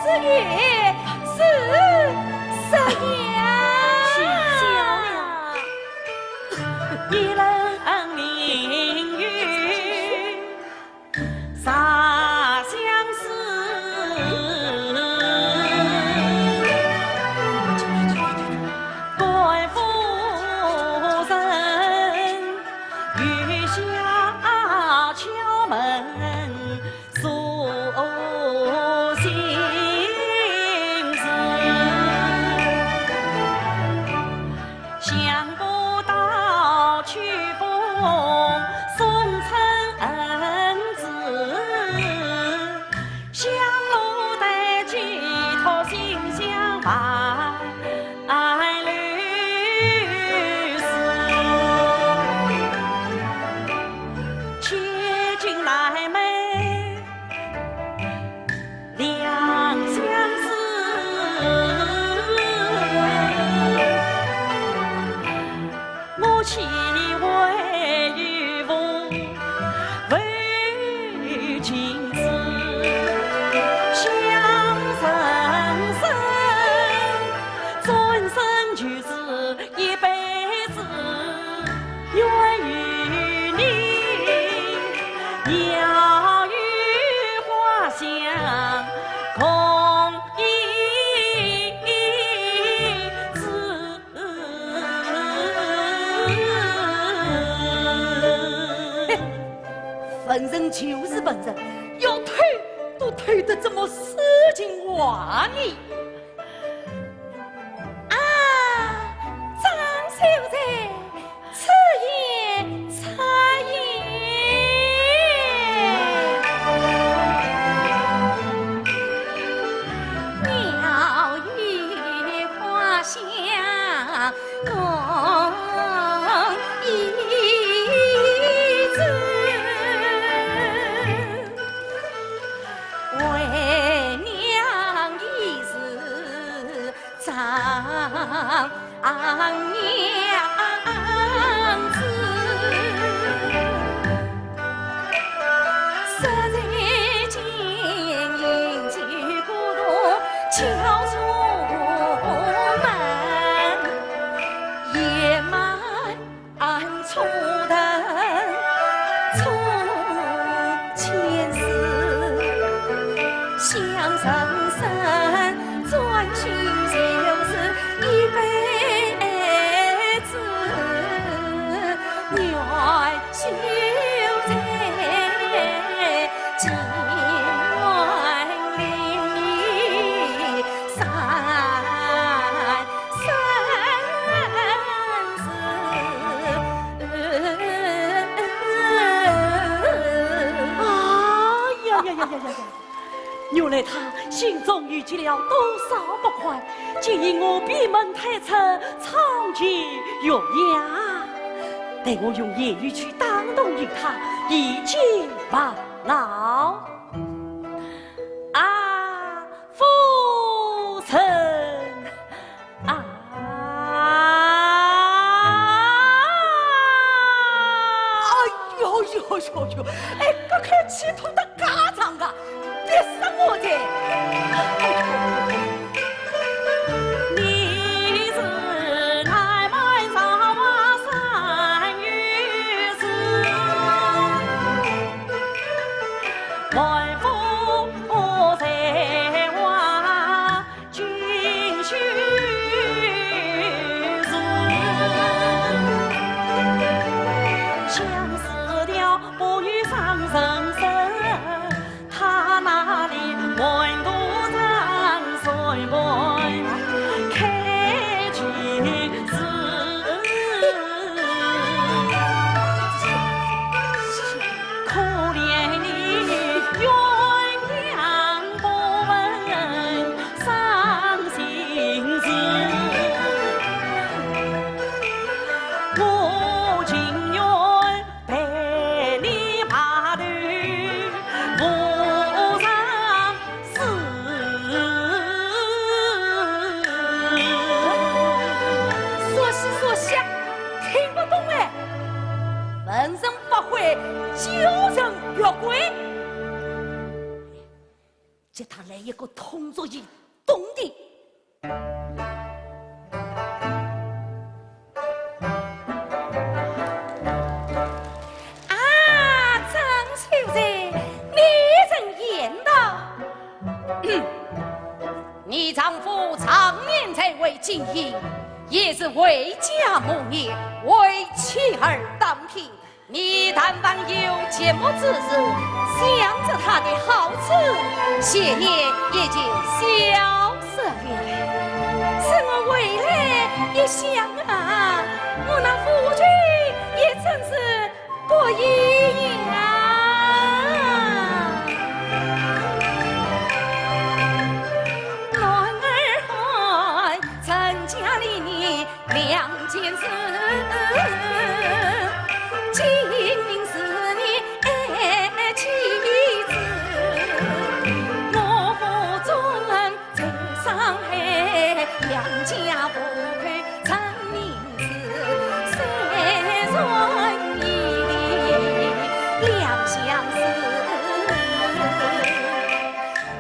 是月，是夕阳。是小呀。一轮明月洒相思，观夫人月下敲门 诉心事。想不到秋风送春恩赐，香炉待寄托心香白露水。千金难买 两相思，我岂会有福无情事？想人生，转身就是 一辈子，愿与你鸟语花香共一枝。文人就是文人，要推都推得这么诗情画意。 啊，张秀才，此言差矣。鸟语花香共一枝。 为娘已是丈娘子，实在今应救孤独敲重门，也满 暗初等初见时，想人生，专心就是一辈子，愿修才，只愿令你三 生死。哎呀呀呀呀呀呀！原来他心中郁结了多少不快，竟因我闭门退出，长期月夜。待我用言语去打动于他，以解烦恼。啊，夫人！ 啊！哎呦呦呦呦！哎，搿口气吐得介长啊，别杀我的！你是南门朝花三女子，万福才华 锦绣事，相思调不与伤人生，他那里满肚长衫般开去时。可怜你鸳鸯不闻 伤心事，我情愿陪你白头无常死。说西说西，听不懂哎。文人发挥，教人学归。叫他来一个通俗易懂的。啊，张秀才，你曾言道，你丈夫常年在外经营，也是为家暮年，为妻儿当平。 你但凡有寂寞之时，想着他的好处，闲念也就消失了。是我回来一想啊，我那夫君也真是不易呀。男儿汉，成家立业 两件事，金陵是你妻子，我府中在上海，杨家户口成名字，虽然一地两相思，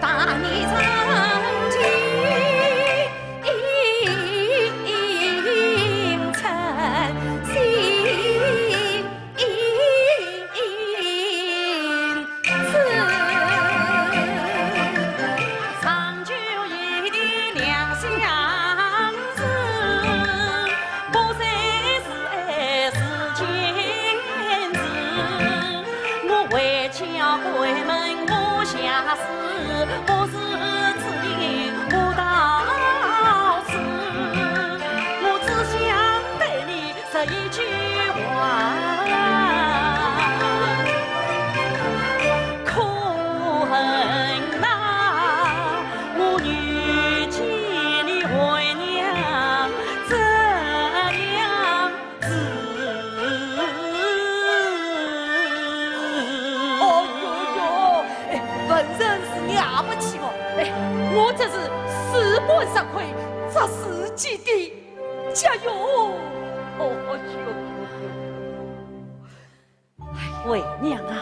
大义长久。 长久一地两相思，不再是爱是情字。我回家闺门我下世，不是 知音我到此，我只想对你说一句话。可恨那我遇见你为娘怎样 子。哦哟哟，哎，文人是了不起哦，哎，我这是事半功倍，这是几的，加油！哦哟哟哟。为娘啊，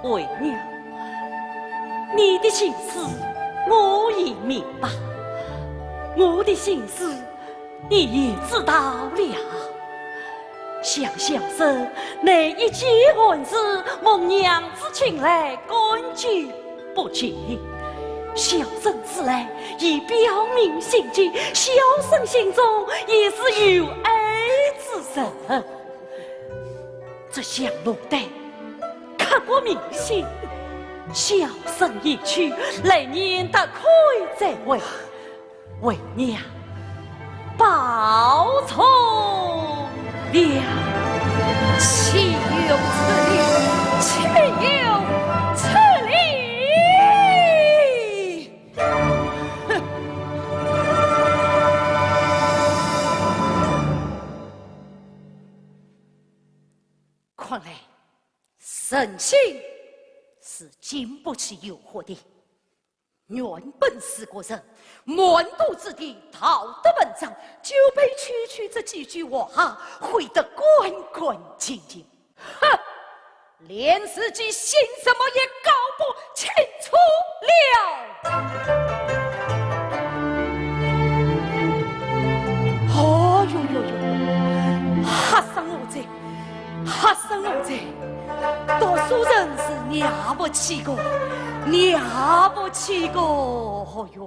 为娘，你的心思我已明白，我的心思 你也知道了。想小生乃一介寒士，蒙娘子青睐，感激不尽。小生此来已表明心迹，小生心中也是有爱之人。这香炉丹，刻骨铭心，小生一去，来年得亏再会。 为娘保重了。岂有此理！岂有此理！哼！看来，人心是经不起诱惑的。 原本是个人，满肚子的道德文章，就被区区这几句话毁得干干净净。哼！连自己姓什么也搞不清楚了。哦哟哟哟，吓死我哉！ 吓死我哉！读书人是了不起个，了不起个，哦哟。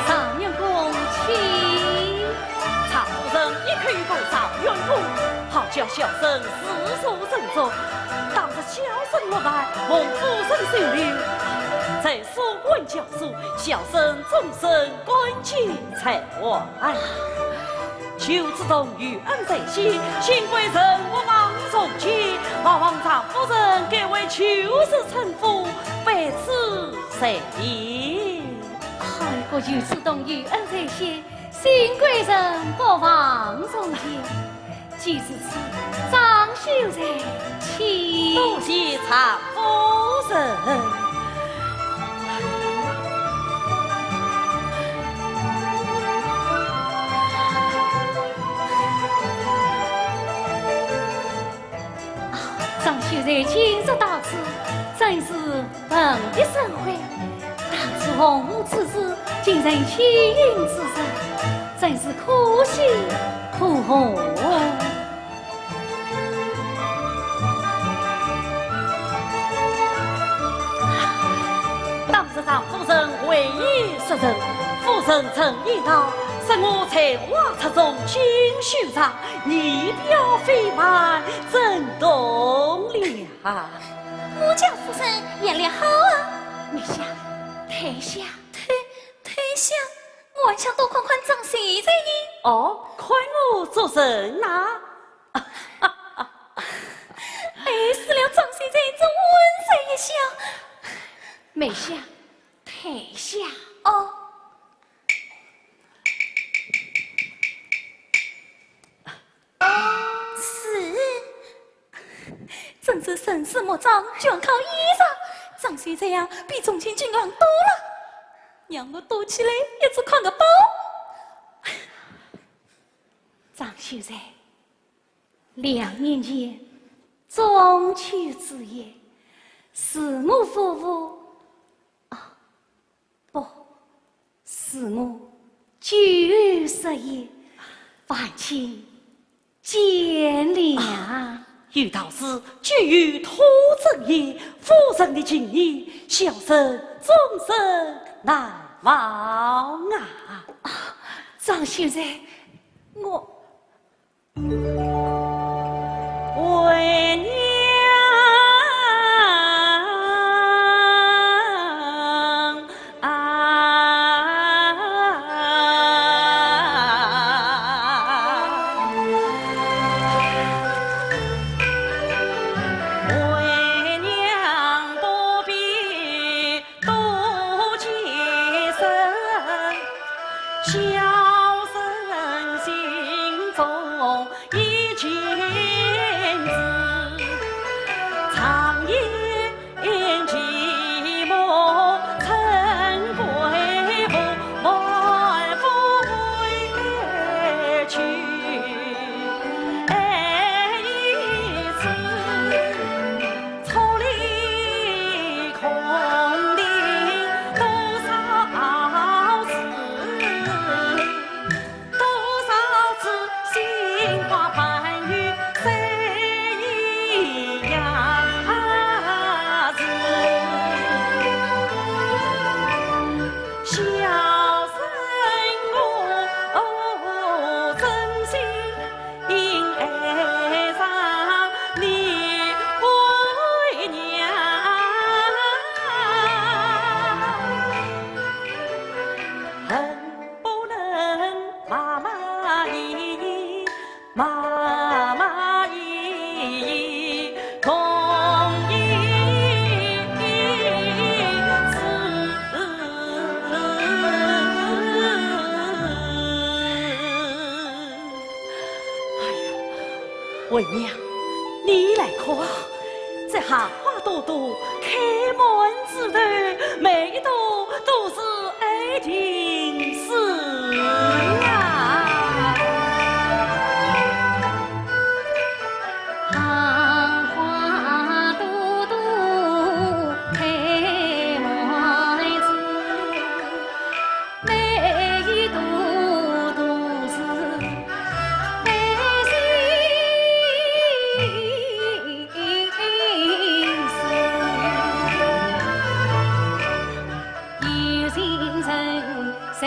状元公请。常夫人一口一个状元公，好叫小生自作自作。当日小生落难，蒙夫人收留，在书馆教书，小生终身感激才华。 求子东有恩在先，幸亏人我忘于从前，还望常夫人改为旧时称呼，百子在天。哎，个求子东有恩在先，幸亏人不忘从前。既如此，张秀才请。多谢常夫人。 张秀才今日到此，真是蓬荜生辉。当初洪武之时，竟然气运之人，真是可喜可贺。 当日常夫人回言说人，夫人曾言道，说我才华出众，俊秀长，仪表非凡，真动了。我家夫人眼力好啊。梅香，退下。退，退下？我还想多看看张秀才呢。哦，看我做甚呐？ 害死了张秀才这温柔一笑。梅香，退下。哦。是。真是人死莫葬，全靠衣裳。张秀才呀，比从前俊朗多了。让我躲起来，也只看个饱。张秀才， 两年前，中秋之夜，是我夫妇，啊，不，是我九十一，万卿见谅。啊，有道是酒有吐真言，夫人的情谊，小生终身难忘啊。啊，张秀才，我 为娘啊，为娘不必 多解释，小生心中已经为娘，你来看，这荷花朵朵开满枝头，每一朵都是爱情诗啊。荷花朵朵开满枝， 每一朵都是爱情诗。有情人在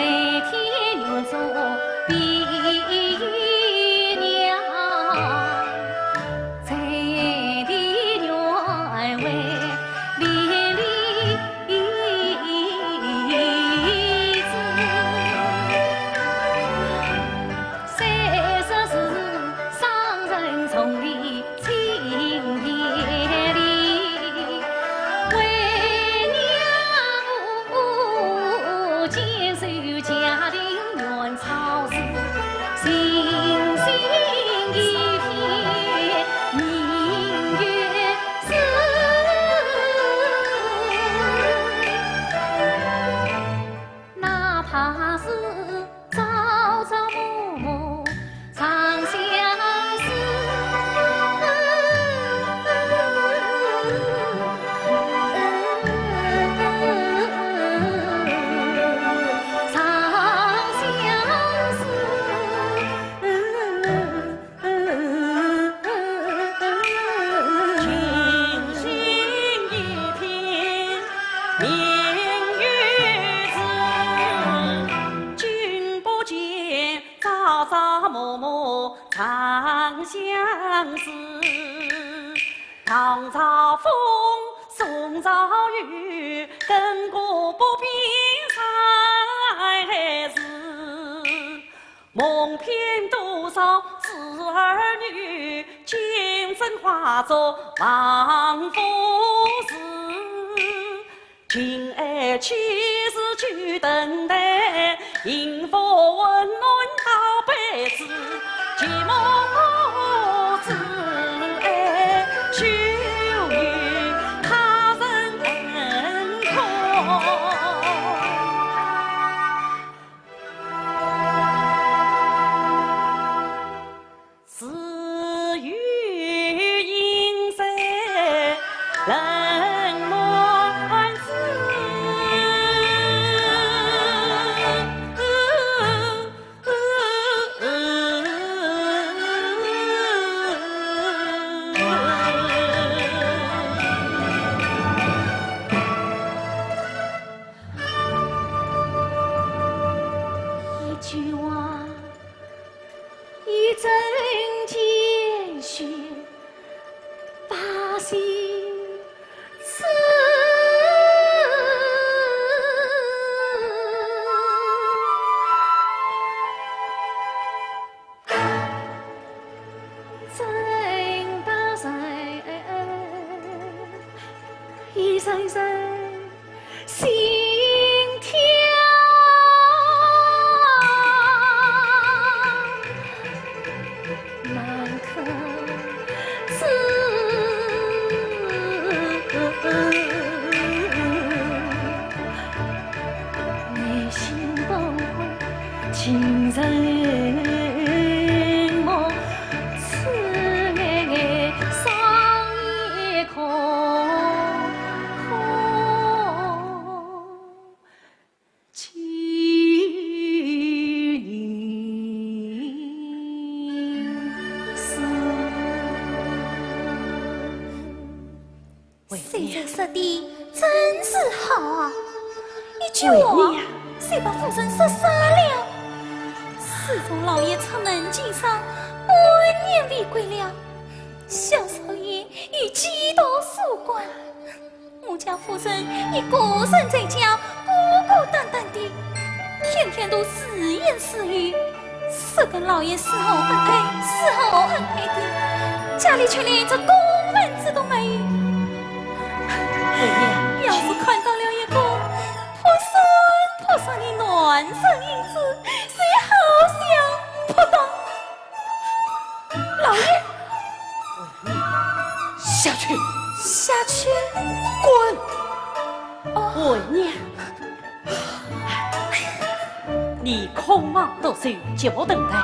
天愿作比翼鸟， 在地愿为连理枝。虽说是商人重利轻天理，为娘我坚守家庭原草诗。 心心一片明月枝，哪怕是朝朝暮暮长相思。 朝朝暮暮长相思，唐朝风，宋朝雨，亘古不变山海字。梦骗多少痴儿女，今生化作望夫字。 情爱岂是久等待，幸福温暖到白头，寂寞只爱休与他人同。 自有阴山冷暖枝。一句话， 一针见血，把心刺。真把人一声声 心跳难克制。内心崩溃，情人梦，痴眼双眼空空。 谁在说的真是好啊！一句话，谁把夫人说傻了？自从老爷出门经商，半年未归了，小少爷已寄到宿官。 我家夫人一个人在家，孤孤单单的，天天都自言自语，是跟老爷伺候恩爱，伺候恩爱的，家里却连只供饭子都没有。要是看到了一个扑闪扑闪的男人影子，谁好想扑倒。老爷，下去，下去，滚！为娘，你空忙读书，寂寞等待，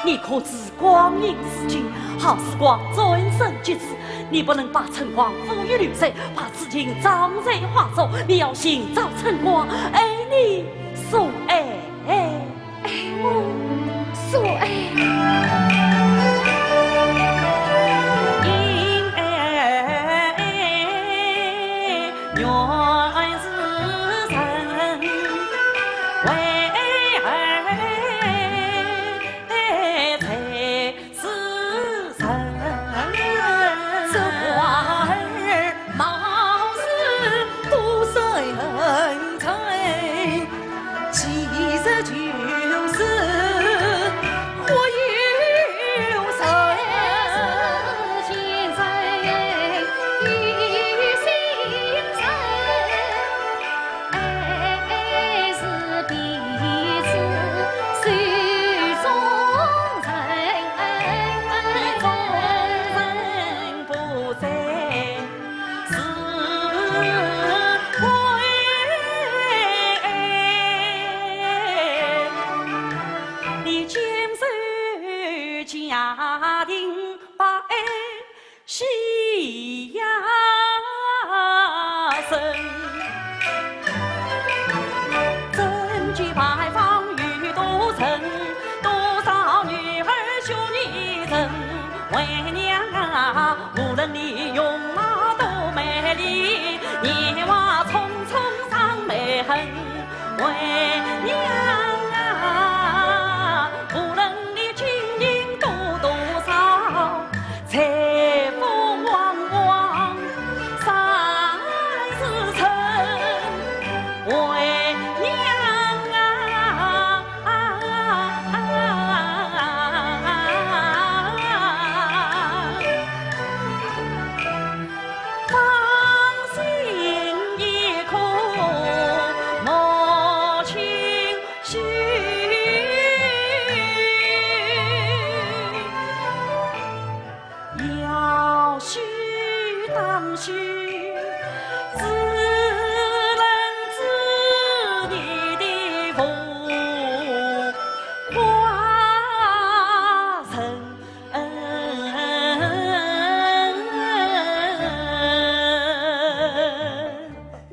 你可知光阴似箭，好时光转瞬即逝。你不能把春光付与流水，把痴情葬在花中。你要寻找春光，爱你所爱。 爱我所爱。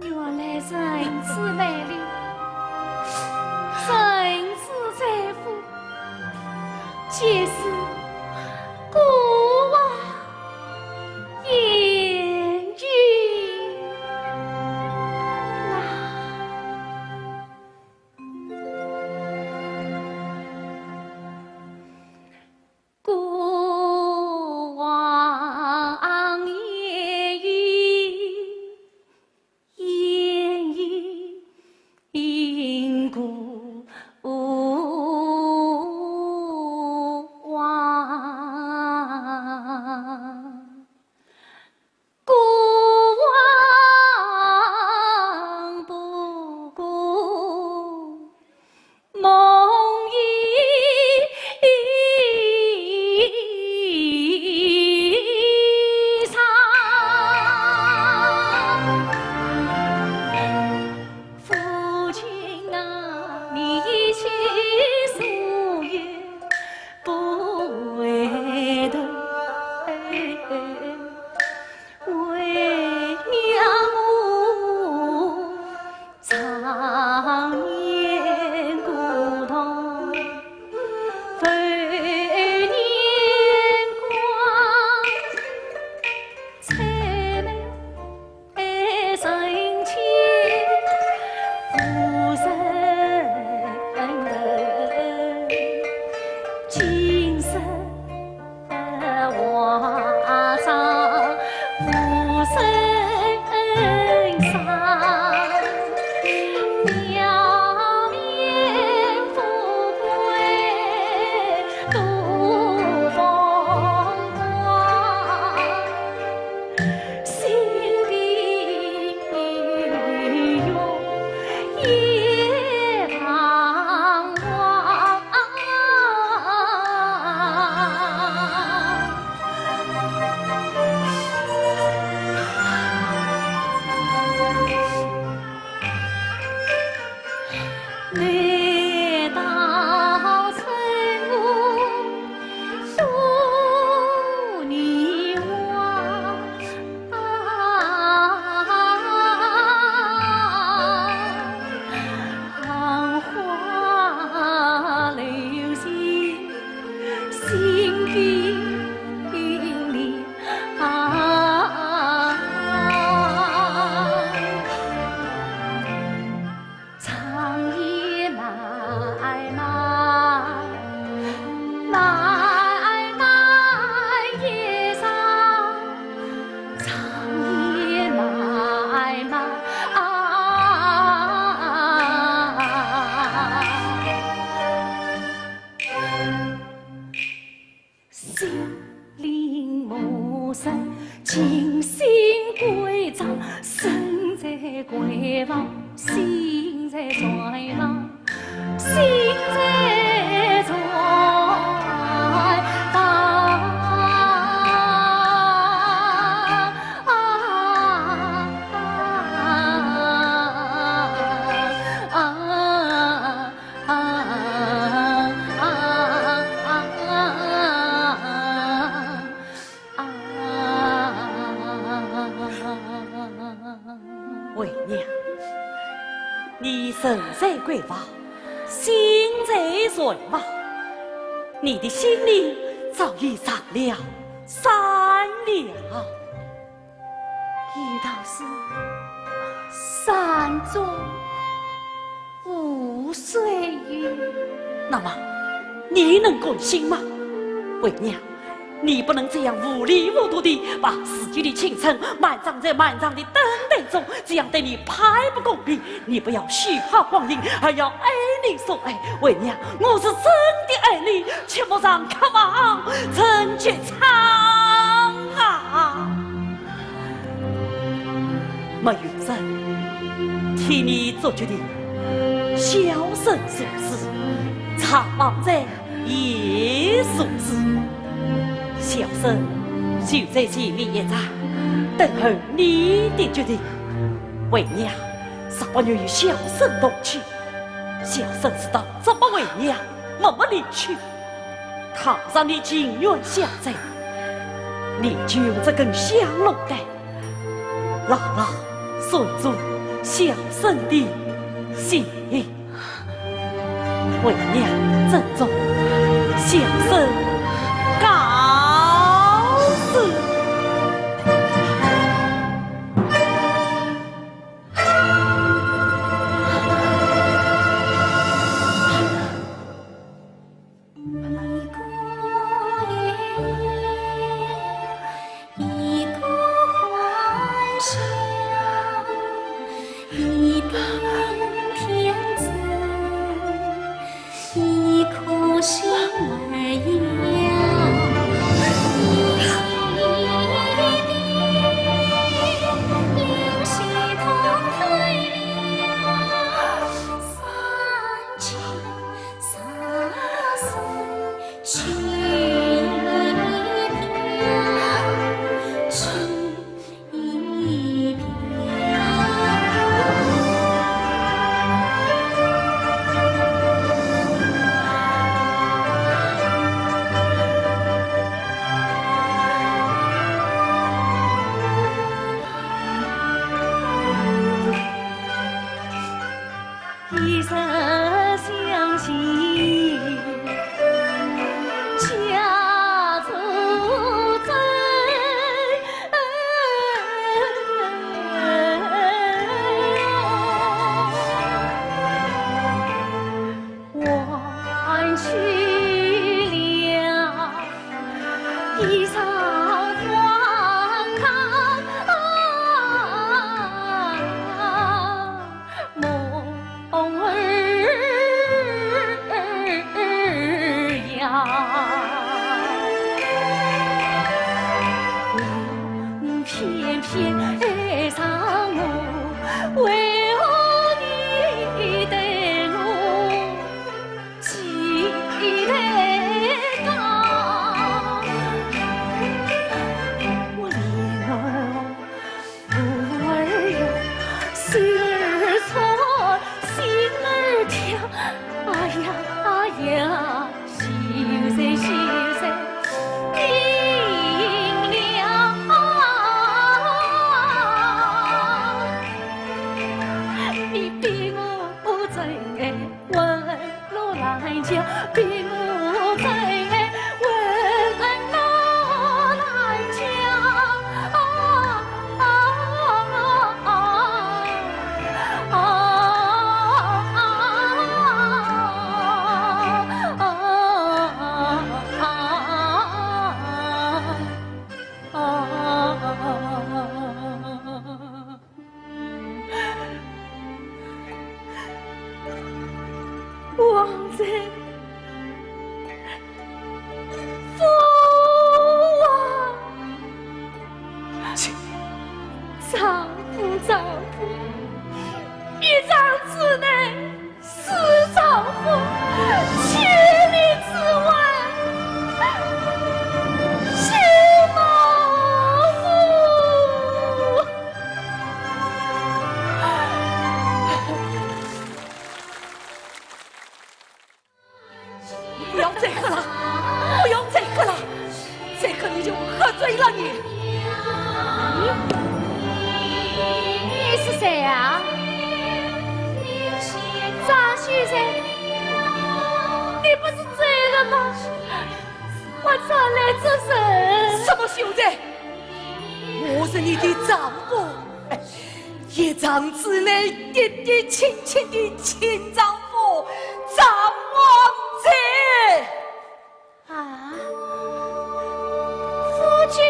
原来如此美丽，如此在乎，皆是孤王言语啊。金星归朝，身在闺房，心在船上，心在船上。啊，啊，啊，啊，啊，啊，啊。 啊，为娘，你身在闺房，心在船房，你的心里早已上了山了。 有道是山中无水月。那么，你能甘心吗？为娘，你不能这样糊里糊涂地把自己的青春埋葬在漫长的等待中，这样对你太不公平。你不要虚耗光阴，还要爱你所爱。为娘，我是真的爱你，却莫让渴望成绝唱啊！ 没有人替你做决定，小生如此，长望在也如此。小生就在前面一站，等候你的决定。为娘，若不愿与小生同去，小生自当作罢为娘，默默离去。倘若你情愿相随，你就用这根香炉盖 牢牢锁住小生的心。为娘珍重，小生告辞。再喝了，不要再喝了，再喝你就喝醉了你。你，你是谁啊？张秀才，你不是醉了吗？我找来做什么？什么秀才？我是你的丈夫，一丈之内，爹爹亲亲的亲丈夫，张王贼。啊，夫君，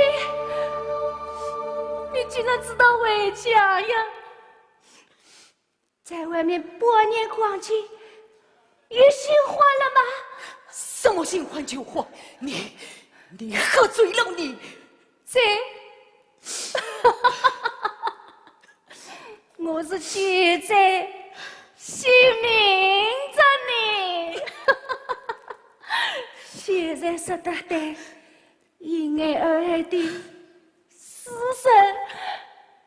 你竟然知道回家呀？ 在外面半年光景，也新欢了吗？什么新欢旧欢？你，你喝醉了你。这，我是酒醉，性命着呢。秀才说得对，因爱而爱的 是生，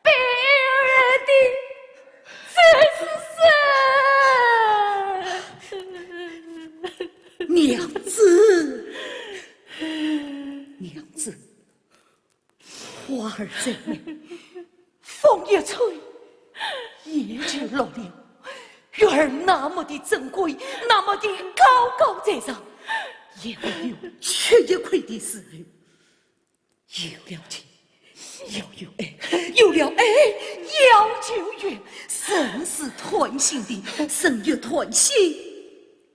被爱的真是生。娘子，娘子，花儿再美，风一吹，也就落了。月儿那么的珍贵，那么的高高在上，也没有缺一块的时候。 有了情，要有爱，有了爱，要就有。人是贪心的，人一贪心，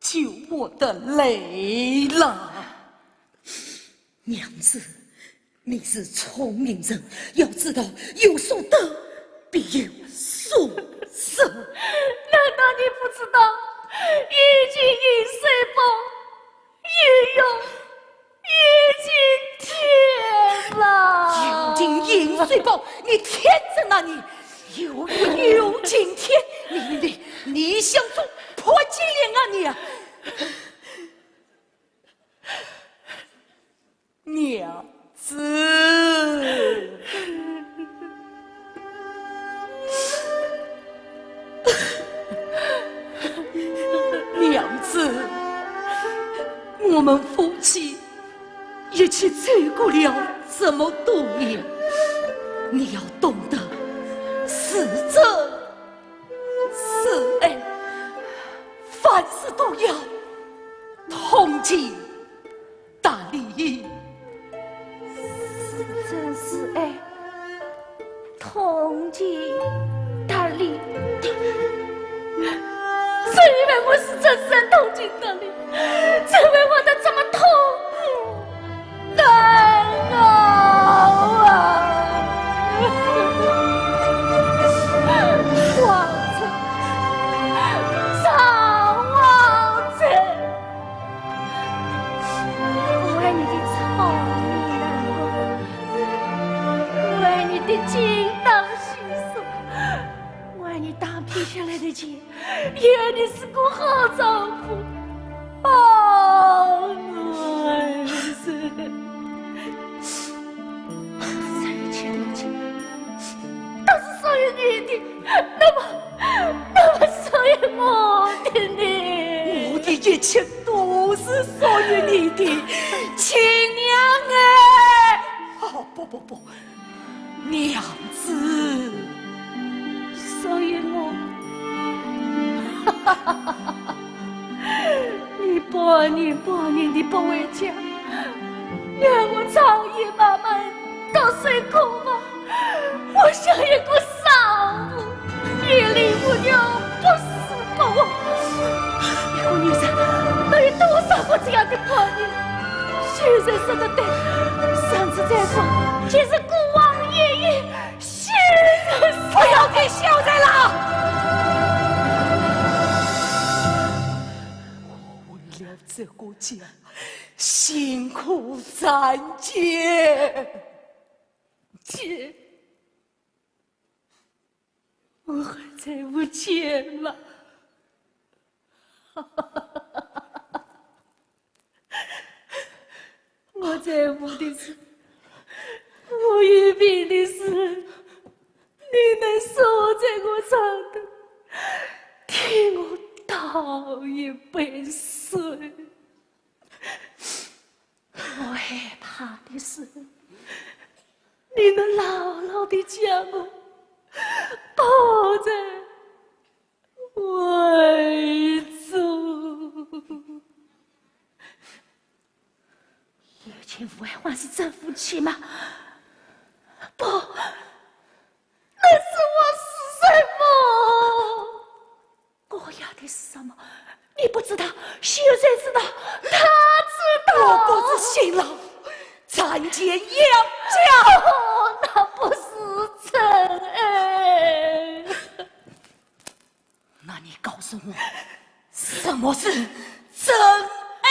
就没得泪了。娘子，你是聪明人，要知道有所得，必有所失。难道你不知道，已经饮水饱， 游泳已经天了。游泳饮水饱，你天真啊你！游泳游进天，你，你，你，你想做潘金莲啊你啊！娘子。 娘子，我们夫妻一起走过了这么多年，你要懂得是真是爱，凡事都要通情 达理。是真是爱，通情达理。是因为我是真是爱，通情达理，才会活得这么痛苦难熬啊！王子，张王子。 我为你的聪明能干，我为你的精打细算，我为你打拼下来的钱，也为你是个好丈夫、好男人。这一切的一切，都是属于你的。那么，那么属于我的呢？我的一切 都是属于你的，亲娘哎！哦，不，不，不，娘子。属于我。你半年半年的不回家，让我朝夜漫漫，到睡过吗？ 我像一个少妇，一粒无用，不死不活。一个女人都有多少个这样的半年？秀才说得对，上次再婚，就是孤王一人。秀才说得对。不要再秀才了！我为了这个家，辛苦赚钱。 姐，我还在乎钱吗？我在乎的是，我有病的时候，你能守在我床头，替我倒一杯水。的时候，你能牢牢地将我抱在怀中。有钱无爱还是真福气吗？不，那是我死在梦。 我要的是什么？你不知道，秀才知道，他知道。我不是新郎，参见杨家。哦，那不是真爱。那你告诉我，什么是真爱？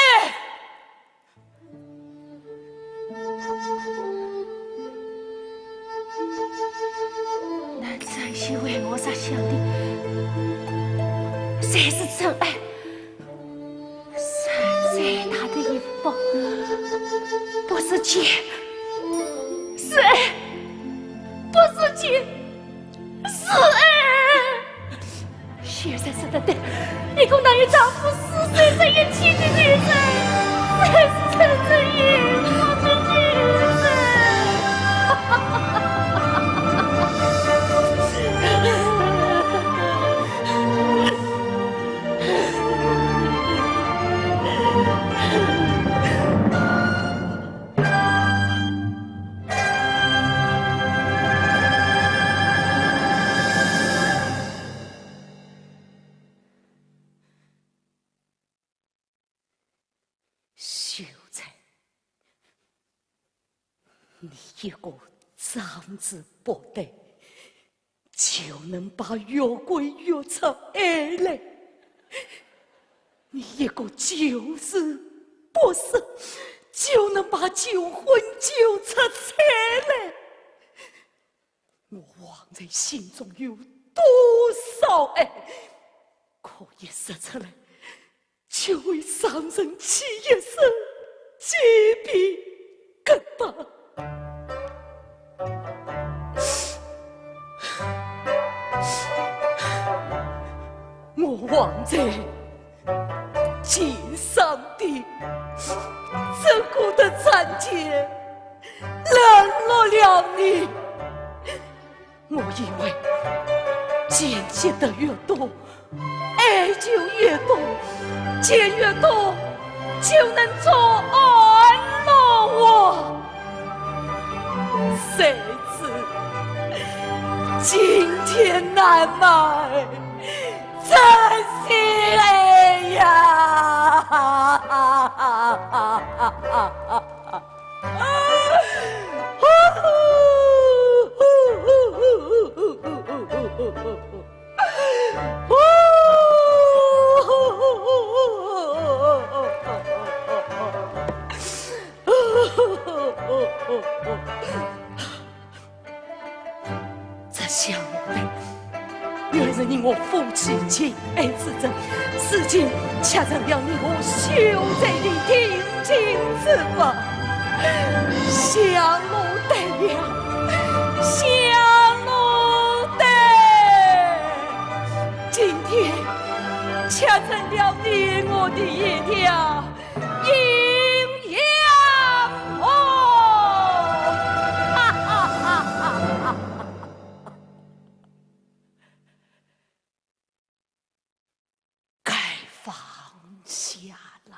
能真心为我着想的，才是真爱。山再大的一幅，不是金，是爱，不是金， 是爱。秀才说得对，一个能与丈夫死守在一起的女人，才是真正幸福的女人。秀才，你一个掌之不得，就能把月桂月出爱来；你一个救之不得，就能把酒魂酒出彩来。 我王瑞心中有多少爱，可以说出来，就会让人起一身鸡皮疙瘩。我王瑞 敬上帝，怎顾得参见冷落了你？我以为钱积得越多，爱就越多，钱越多，就能作安乐我。谁知今天难买 真心爱呀！这想我的，原是你我夫妻情爱之真，如今却成了你我秀才的定情之物。想我的呀，想我的，今天却成了你我的一条 阴阳哦！该放下了。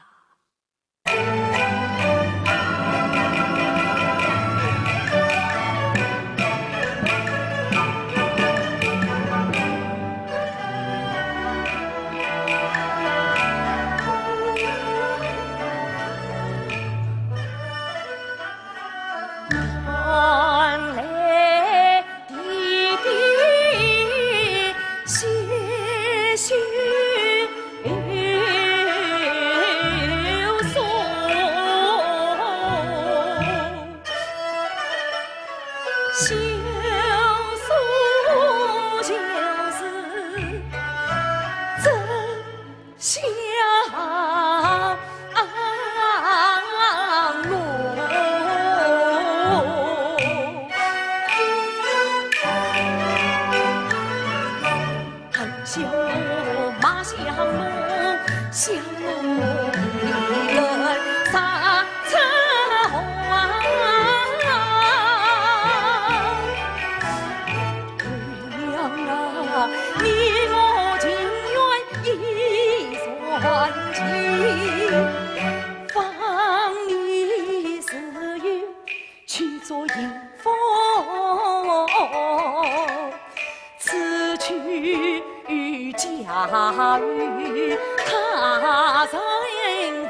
他与他人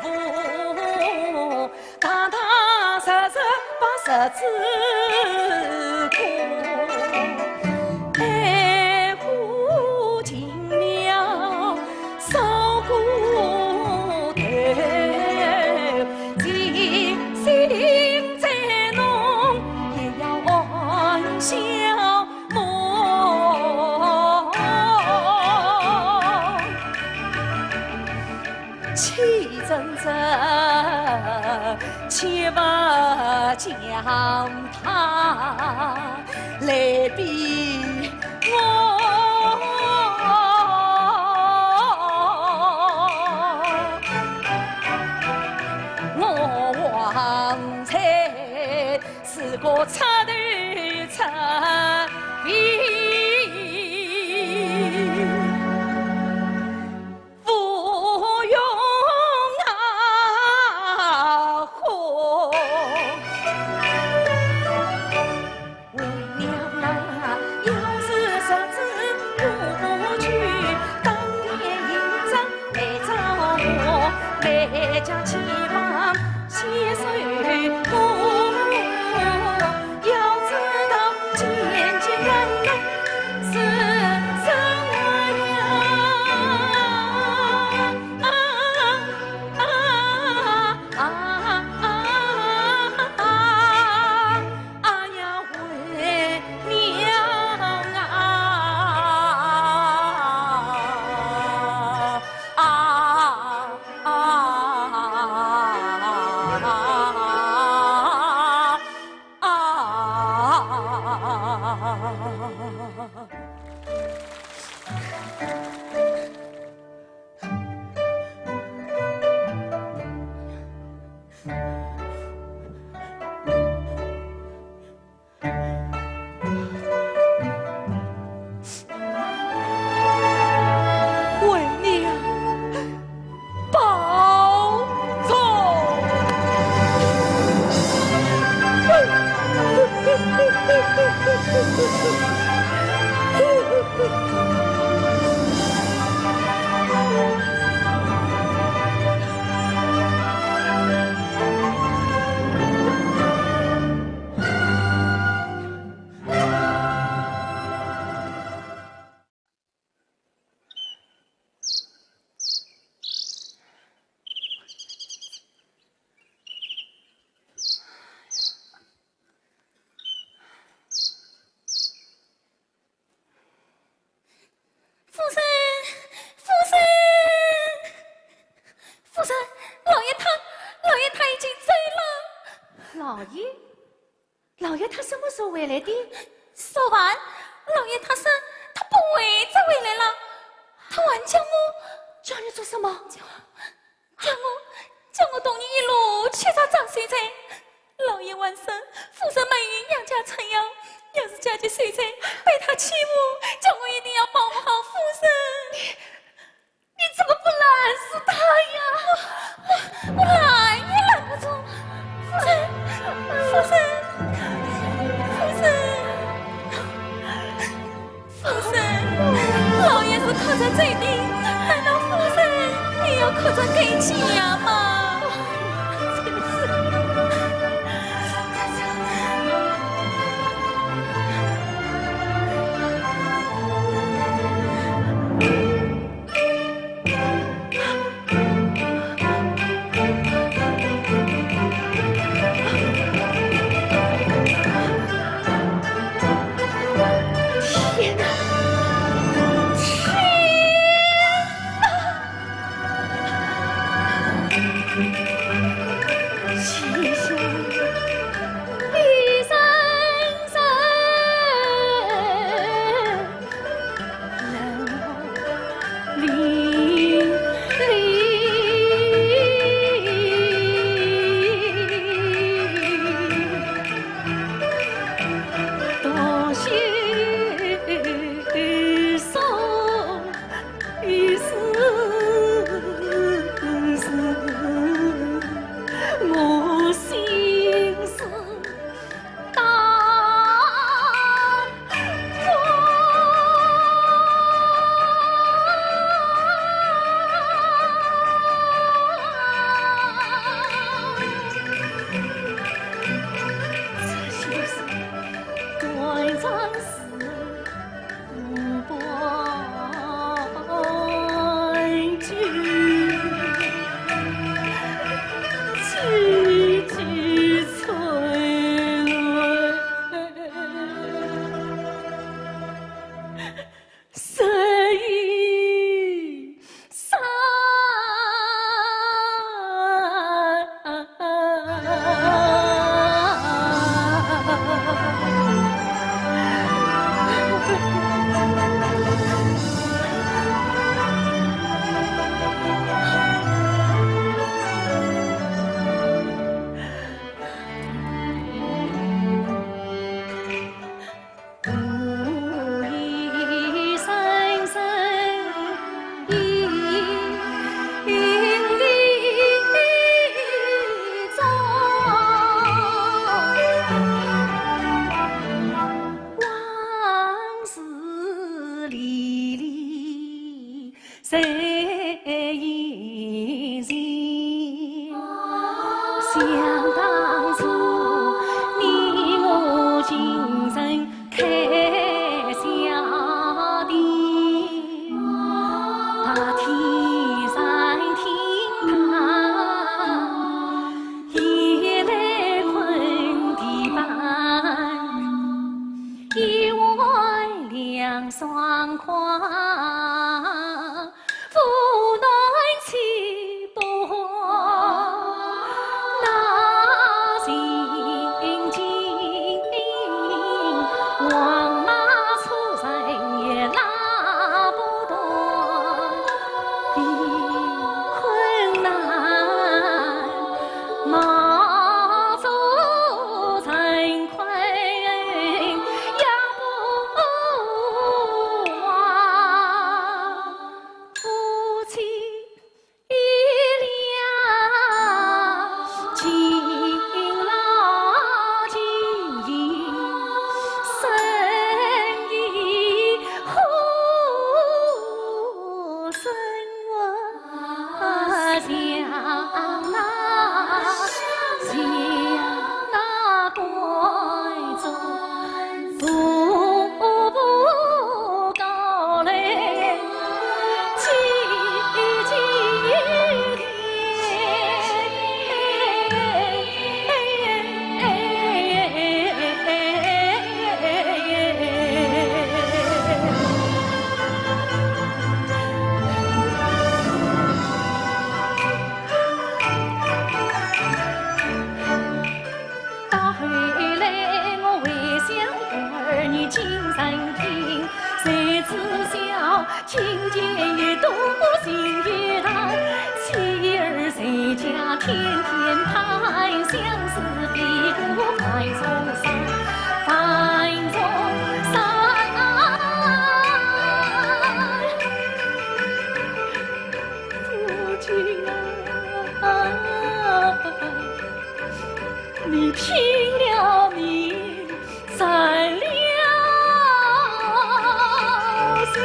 无，踏踏实实把日子过。爱护尽了少骨头，即使再浓也要欢笑。 梦。欺人者，切勿将他来比我。我王才 是个出头出尾。无用啊！为娘啊，要是日子过不去，当年应当来找我，来家期望。 为娘保重。夫人，夫人，夫人，老爷他，老爷他已经走了。老爷？ 老爷他什么时候回来的？昨晚，老爷他说他不会再回来了。他还叫我，叫你做什么？叫，叫我，叫我同你一路去找张秀才。老爷还说，夫人没有养家成药，要是家里秀才被他欺负，叫我一定要保护好夫人。 你怎么不拦住他呀？我，我拦也拦不住。夫人，夫人，夫人，夫人，老爷是哭着走的，难道夫人也要哭着跟前呀吗？想当初，你我情深开小店，白天三厅堂，夜来困地板，一碗两双筷。 无奈妻不那心境，黄马出城也拉不动，困难冒出城困也不忘。 夫妻一两敬老敬义，生意和生活像那像那贵族。 步步高来几几天。到后来我回想儿女精神病，谁知晓亲情越多心越大，妻儿在家天天盼，相思飞过繁重山，繁重山。夫君啊， 你拼了命才了心，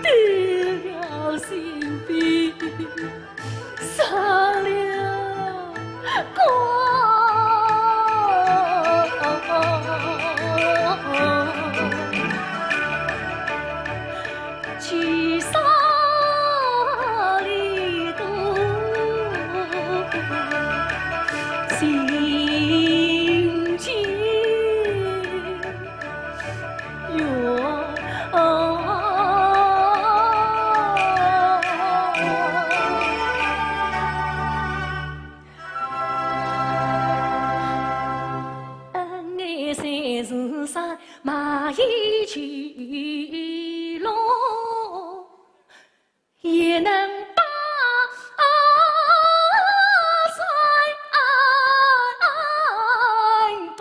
得了性病，杀了官。 七十里路行进远。恩爱虽是山，马亦去路。 也能把山崩。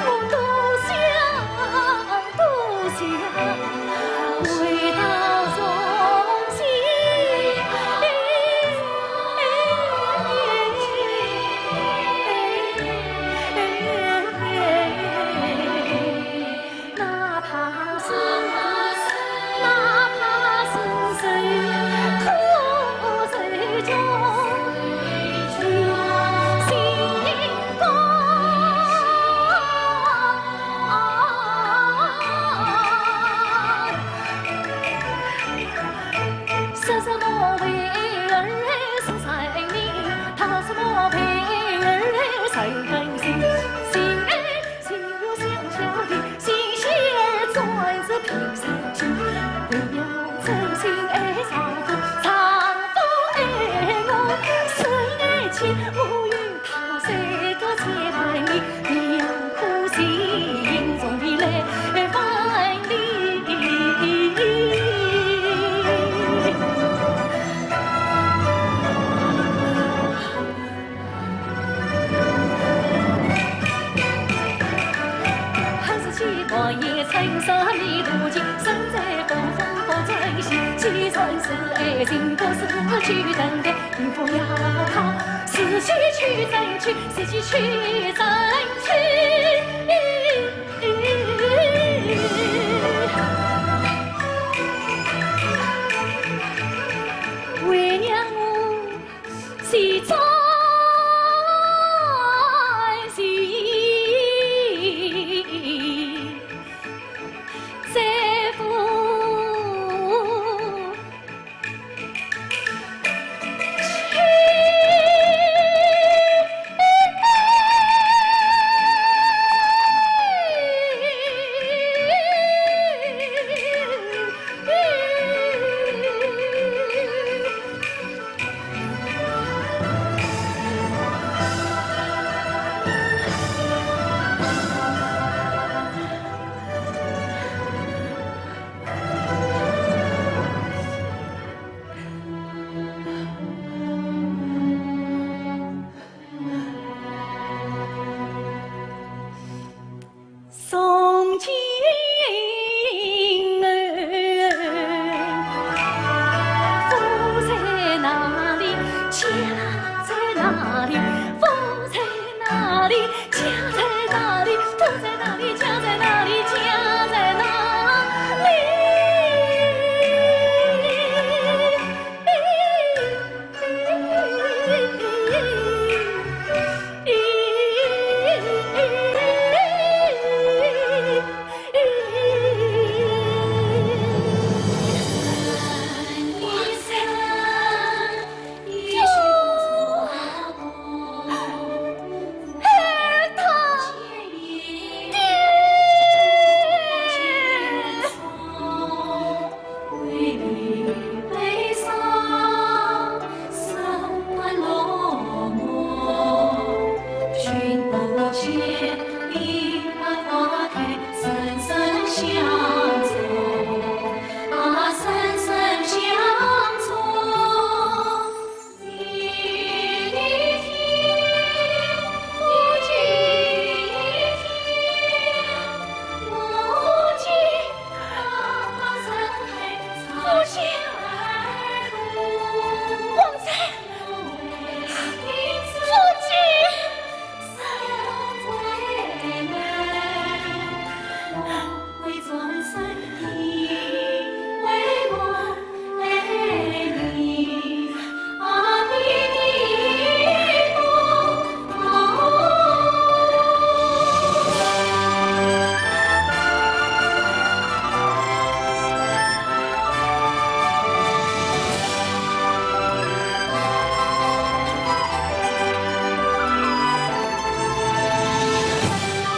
我多想，多想。 回到从前，哪怕是，哪怕是受苦受穷，心中 说什么为儿是生命，他什么为儿是本心。心爱心有香香的，心喜儿转是平生心。为了真心爱丈夫，丈夫爱我，深爱情无有 他虽多千里，你苦心总比来万里。恨是几番也曾说迷途情，身在风风不转行，既然是爱情不是去等待。 幸福要靠自己去，自己去，自己去。为娘我是真心在乎。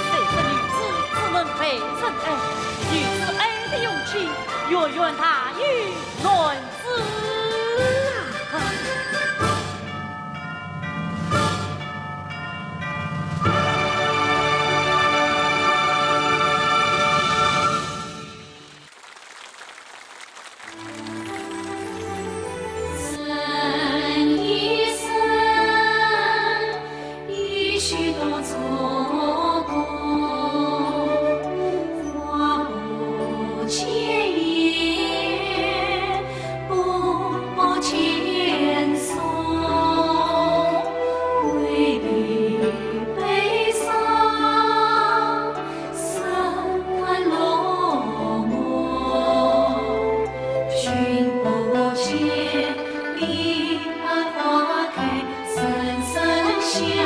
谁知女子只能被人爱，女子爱的勇气远远大于男子啊！